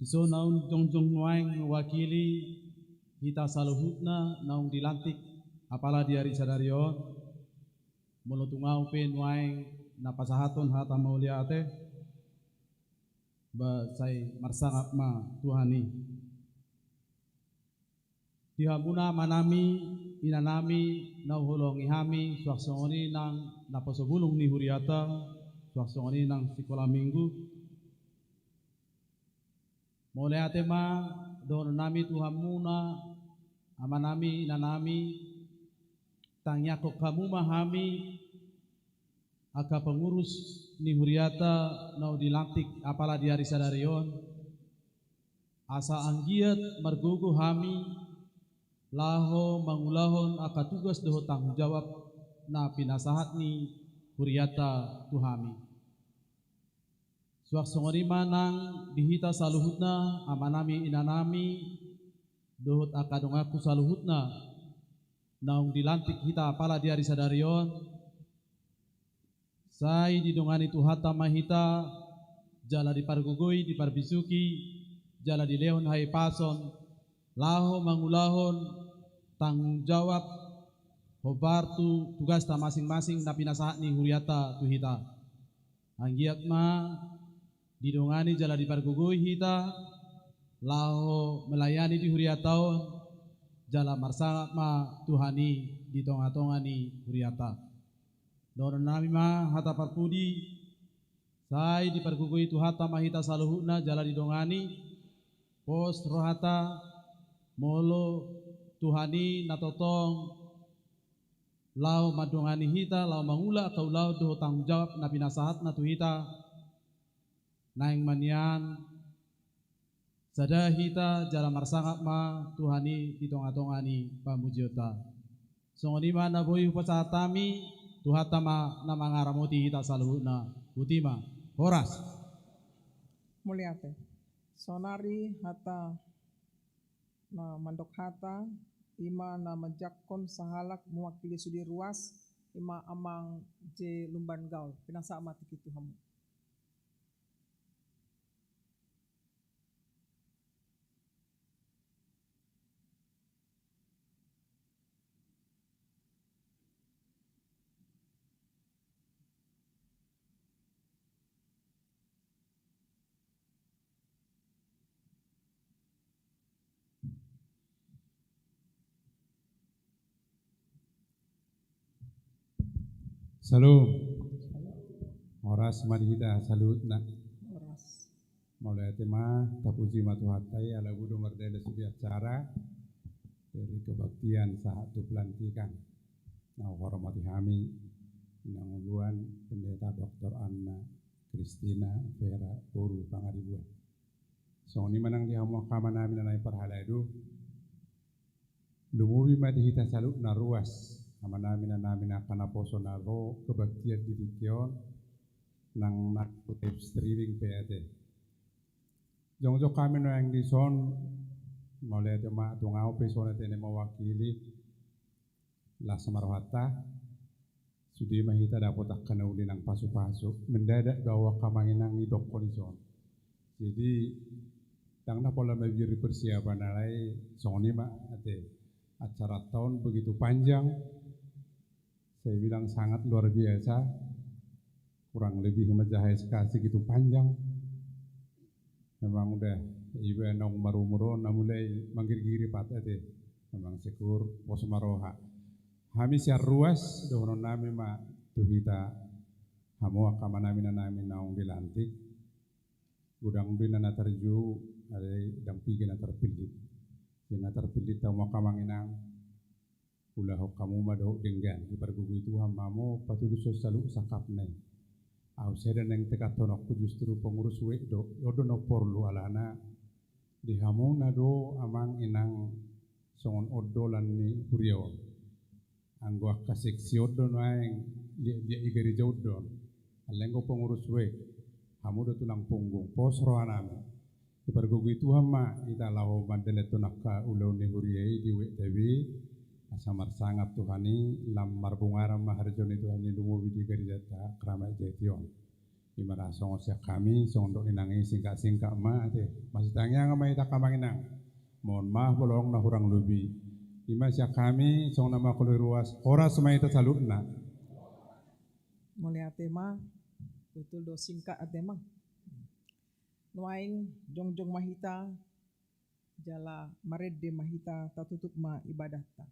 Dison ahu jongjong nuaeng mewakili hita saluhutna naung dilantik apala di ari sadari on. Molo tung ahu pe nuaeng na pasahathon hata mauliate, ba sai marsangap ma Tuhan i. Di hamuna amanami, inanami, na huholongi hami, suang songon i nang naposo bulung ni huriata, suang songon i nang sikola minggu. Mauliate ma dohonon nami tu hamuna, amanami, inanami, tangiangkon hamu ma hami, angka pengurus ni huriata naung dilantik apala di ari sadari on, asa anggiat margogo hami laho mangulahon angka tugas dohot tanggung jawab na pinasahat ni huriata tu hami. Suang songon i ma nang di hita saluhutna, amanami, inanami, dohot angka donganku saluhutna, naung dilantik hita apala di ari sadari on, Sai didongani Tuhanta ma hita, jala dipargogoi, diparbisuhi, jala dilehon hahipason, laho mangulahon tanggung jawab hombar tu tugasta masing-masing na pinasahat ni hurianta tu hita. Anggiat ma didongani jala dipargogoi hita, laho melayani di hurianta on, jala marsangap ma Tuhan i di tonga-tonga ni hurianta. Dohonon nami ma hata parpudi, sai dipargogoi Tuhanta ma hita saluhutna jala didongani, pos rohanta, molo Tuhan i na tongtong laho mandongani hita, laho mangula angka ulaon dohot tanggung jawab na pinasahatna tu hita, naeng ma nian, sada hita jala marsangap ma Tuhan i di tonga-tonga ni pamujionta. Songon i ma na boi hupasahat hami, Tuhanta ma na mangaramoti hita saluhutna. Botima. Horas. Mauliate. Saonari hata na mandok hata, i ma na manjangkon sahalak mewakili sude ruas, i ma Amang J Lumban Gaol. Pinasahat ma tingki tu hamu. Salam. Horas ma di hita saluhutna. Horas. Mauliate ma, tapuji ma Tuhanta i, ala boi do mardalan sude acara dari kebaktian sahat tu pelantikan. Na huhormati hami, na unggulan Pendeta Doktor Anna Kristina Vera boru Pangaribuan. Songon i ma nang di hamu angka amanami na naeng parhalado. Lumobi ma di hita saluhutna ruas, amanami, inanami, angka naposo na ro kebaktian di tingki on, nang na live streaming pe ate. Jongjong hami nuaeng dison, mauliate ma, tung ahu pe songon ate na mewakili, las ma rohanta, sude ma hita dapot angka na uli nang pasupasu. Mendadak do ahu angka amang inang didokkon dison. Jadi, ndang na pola mabiar di persiapan, alai songon i ma ate acaranta on begitu panjang. Saya bilang sangat luar biasa. Kurang lebih mencapai segitu panjang. Memang udah iba naung marumur on, na mulai manggirgiri pat ate. Memang syukur, pos ma roha. Hami sian ruas, dohonon nami ma tu hita, hamu angka amanami, inanami naung dilantik. Godang do inna na tarjou, alai ndang piga na tarpillit. Sehingga tarpillit hamu angka amang inang, ulahon hamu ma dohot denggan, dipargogoi Tuhan ma hamu, patulushon saluhut sangkapna i. Ahu sada naeng tekanhononku justru pengurus W E C do, on do na porlu alana di hamuna do amang inang songon ondolan ni huria on. Anggo angka seksi on do nuaeng liat-liat i gareja on do. Alai anggo pengurus W E C, hamu do tulang punggung, pos rohanami. Dipargogoi Tuhan ma hita laho mandalanhon angka ulaon ni huria i di W E C ta be, asa marsangap Tuhan i, lam marbungaran ma harjaon ni Tuhan i lumobi di garejanta Kramat Jati on. I ma da songon sian hami, songon dok ni inang i, singkat-singkat ma ate. Masitangiangan ma hita angka amang inang. Mohon maaf molo adong na hurang lobi. I ma sian hami, songon na mangoloi ruas, horas ma hita saluhutna. Mauliate ma, betul do singkat ate ma. Nuaeng jongjong ma hita, jala marende ma hita, tatutup ma ibadahta.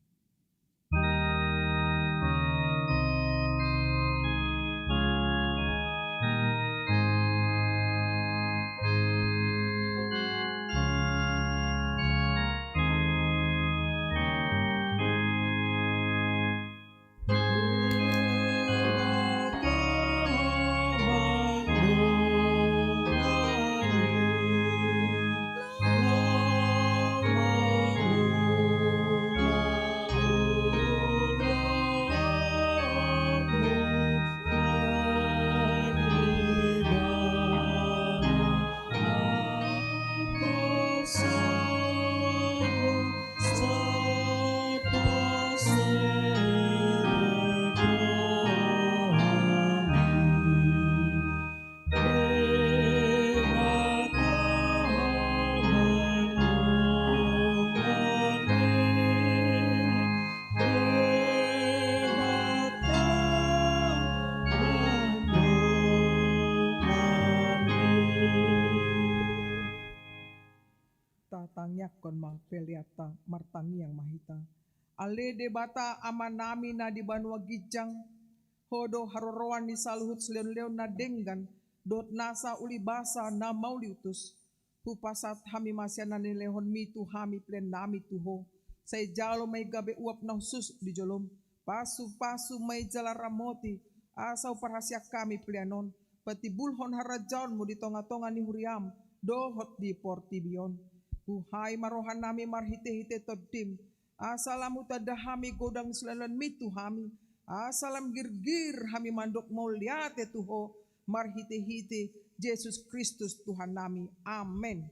Peleanta, martangiang ma hita. Ale Debata Amanami na di banua ginjang, Ho do haroroan ni saluhut silehonlehon na denggan dohot nasa ulibasa na mauliutus. Hupasahat hami ma sian na nilehonmi tu hami peleannami tu Ho. Sai jalo ma i gabe uap na hushus di jolom. Pasupasu ma i jala ramoti, asa huparhaseang hami pelean on patimbulhon harajaonmu di tongatonga ni huriam dohot di portibi on. Buhai ma rohanami marhitehite Tondim, asa lam hutanda hami godang ni silehonlehonmi tu hami, asa lam girgir hami mandok mauliate tu Ho, marhitehite Jesus Kristus Tuhannami. Amen.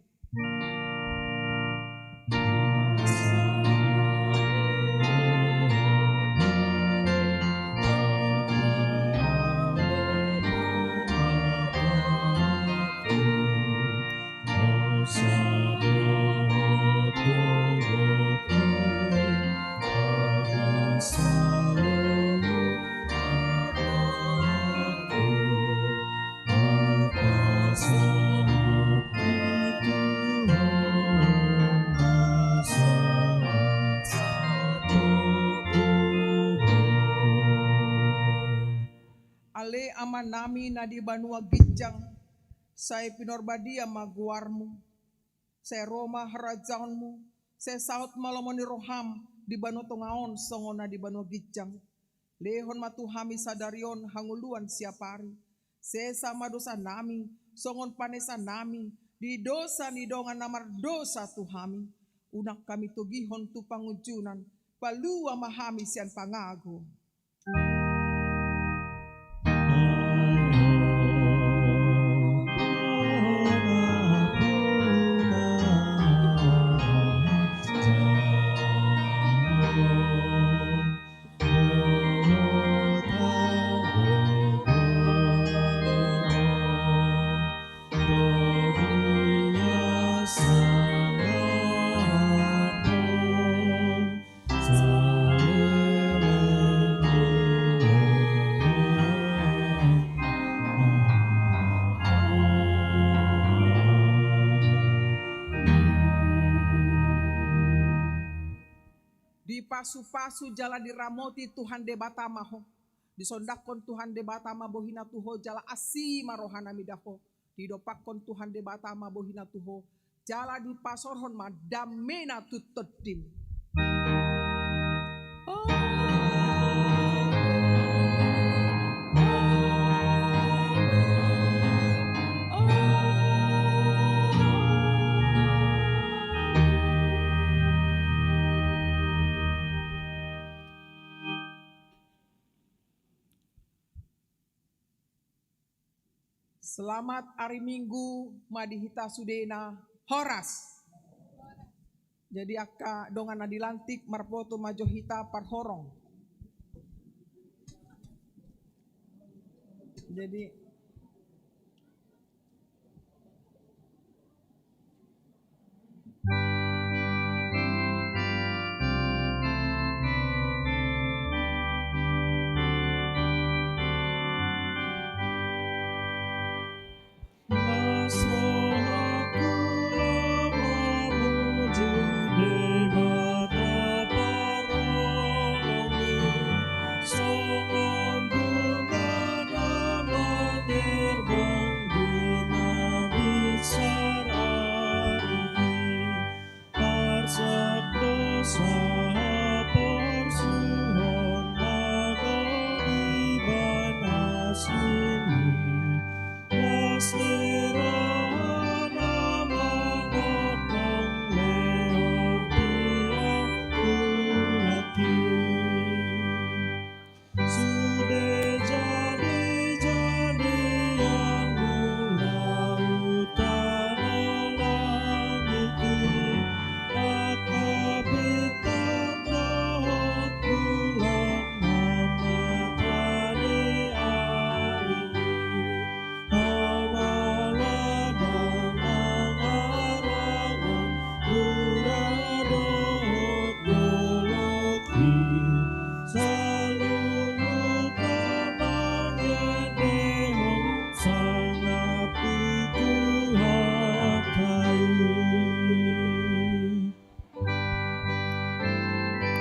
Ale Amanami na di banua ginjang, sai pinarbadia ma goarmu, sai ro ma harajaonmu, sai saut ma lomo ni roham di banua tonga on songon na di banua ginjang. Lehon ma tu hami sadari on hangoluan siapari. Sesa ma dosanami, songon panesanami di dosa ni dongan na mardosa tu hami. Unang hami togihon tu pangunjunan, palua ma hami sian pangago. Dipasupasu jala diramoti Tuhan Debata ma ho. Disondangkon Tuhan Debata ma bohina tu ho jala asi ma rohana mida ho. Didompakkon Tuhan Debata ma bohina tu ho jala dipasaorhon ma damena tu tondim. Selamat ari Minggu ma di hita sudena, horas. Jadi angka dongan na di lantik, marpoto ma jo hita parhorong. Jadi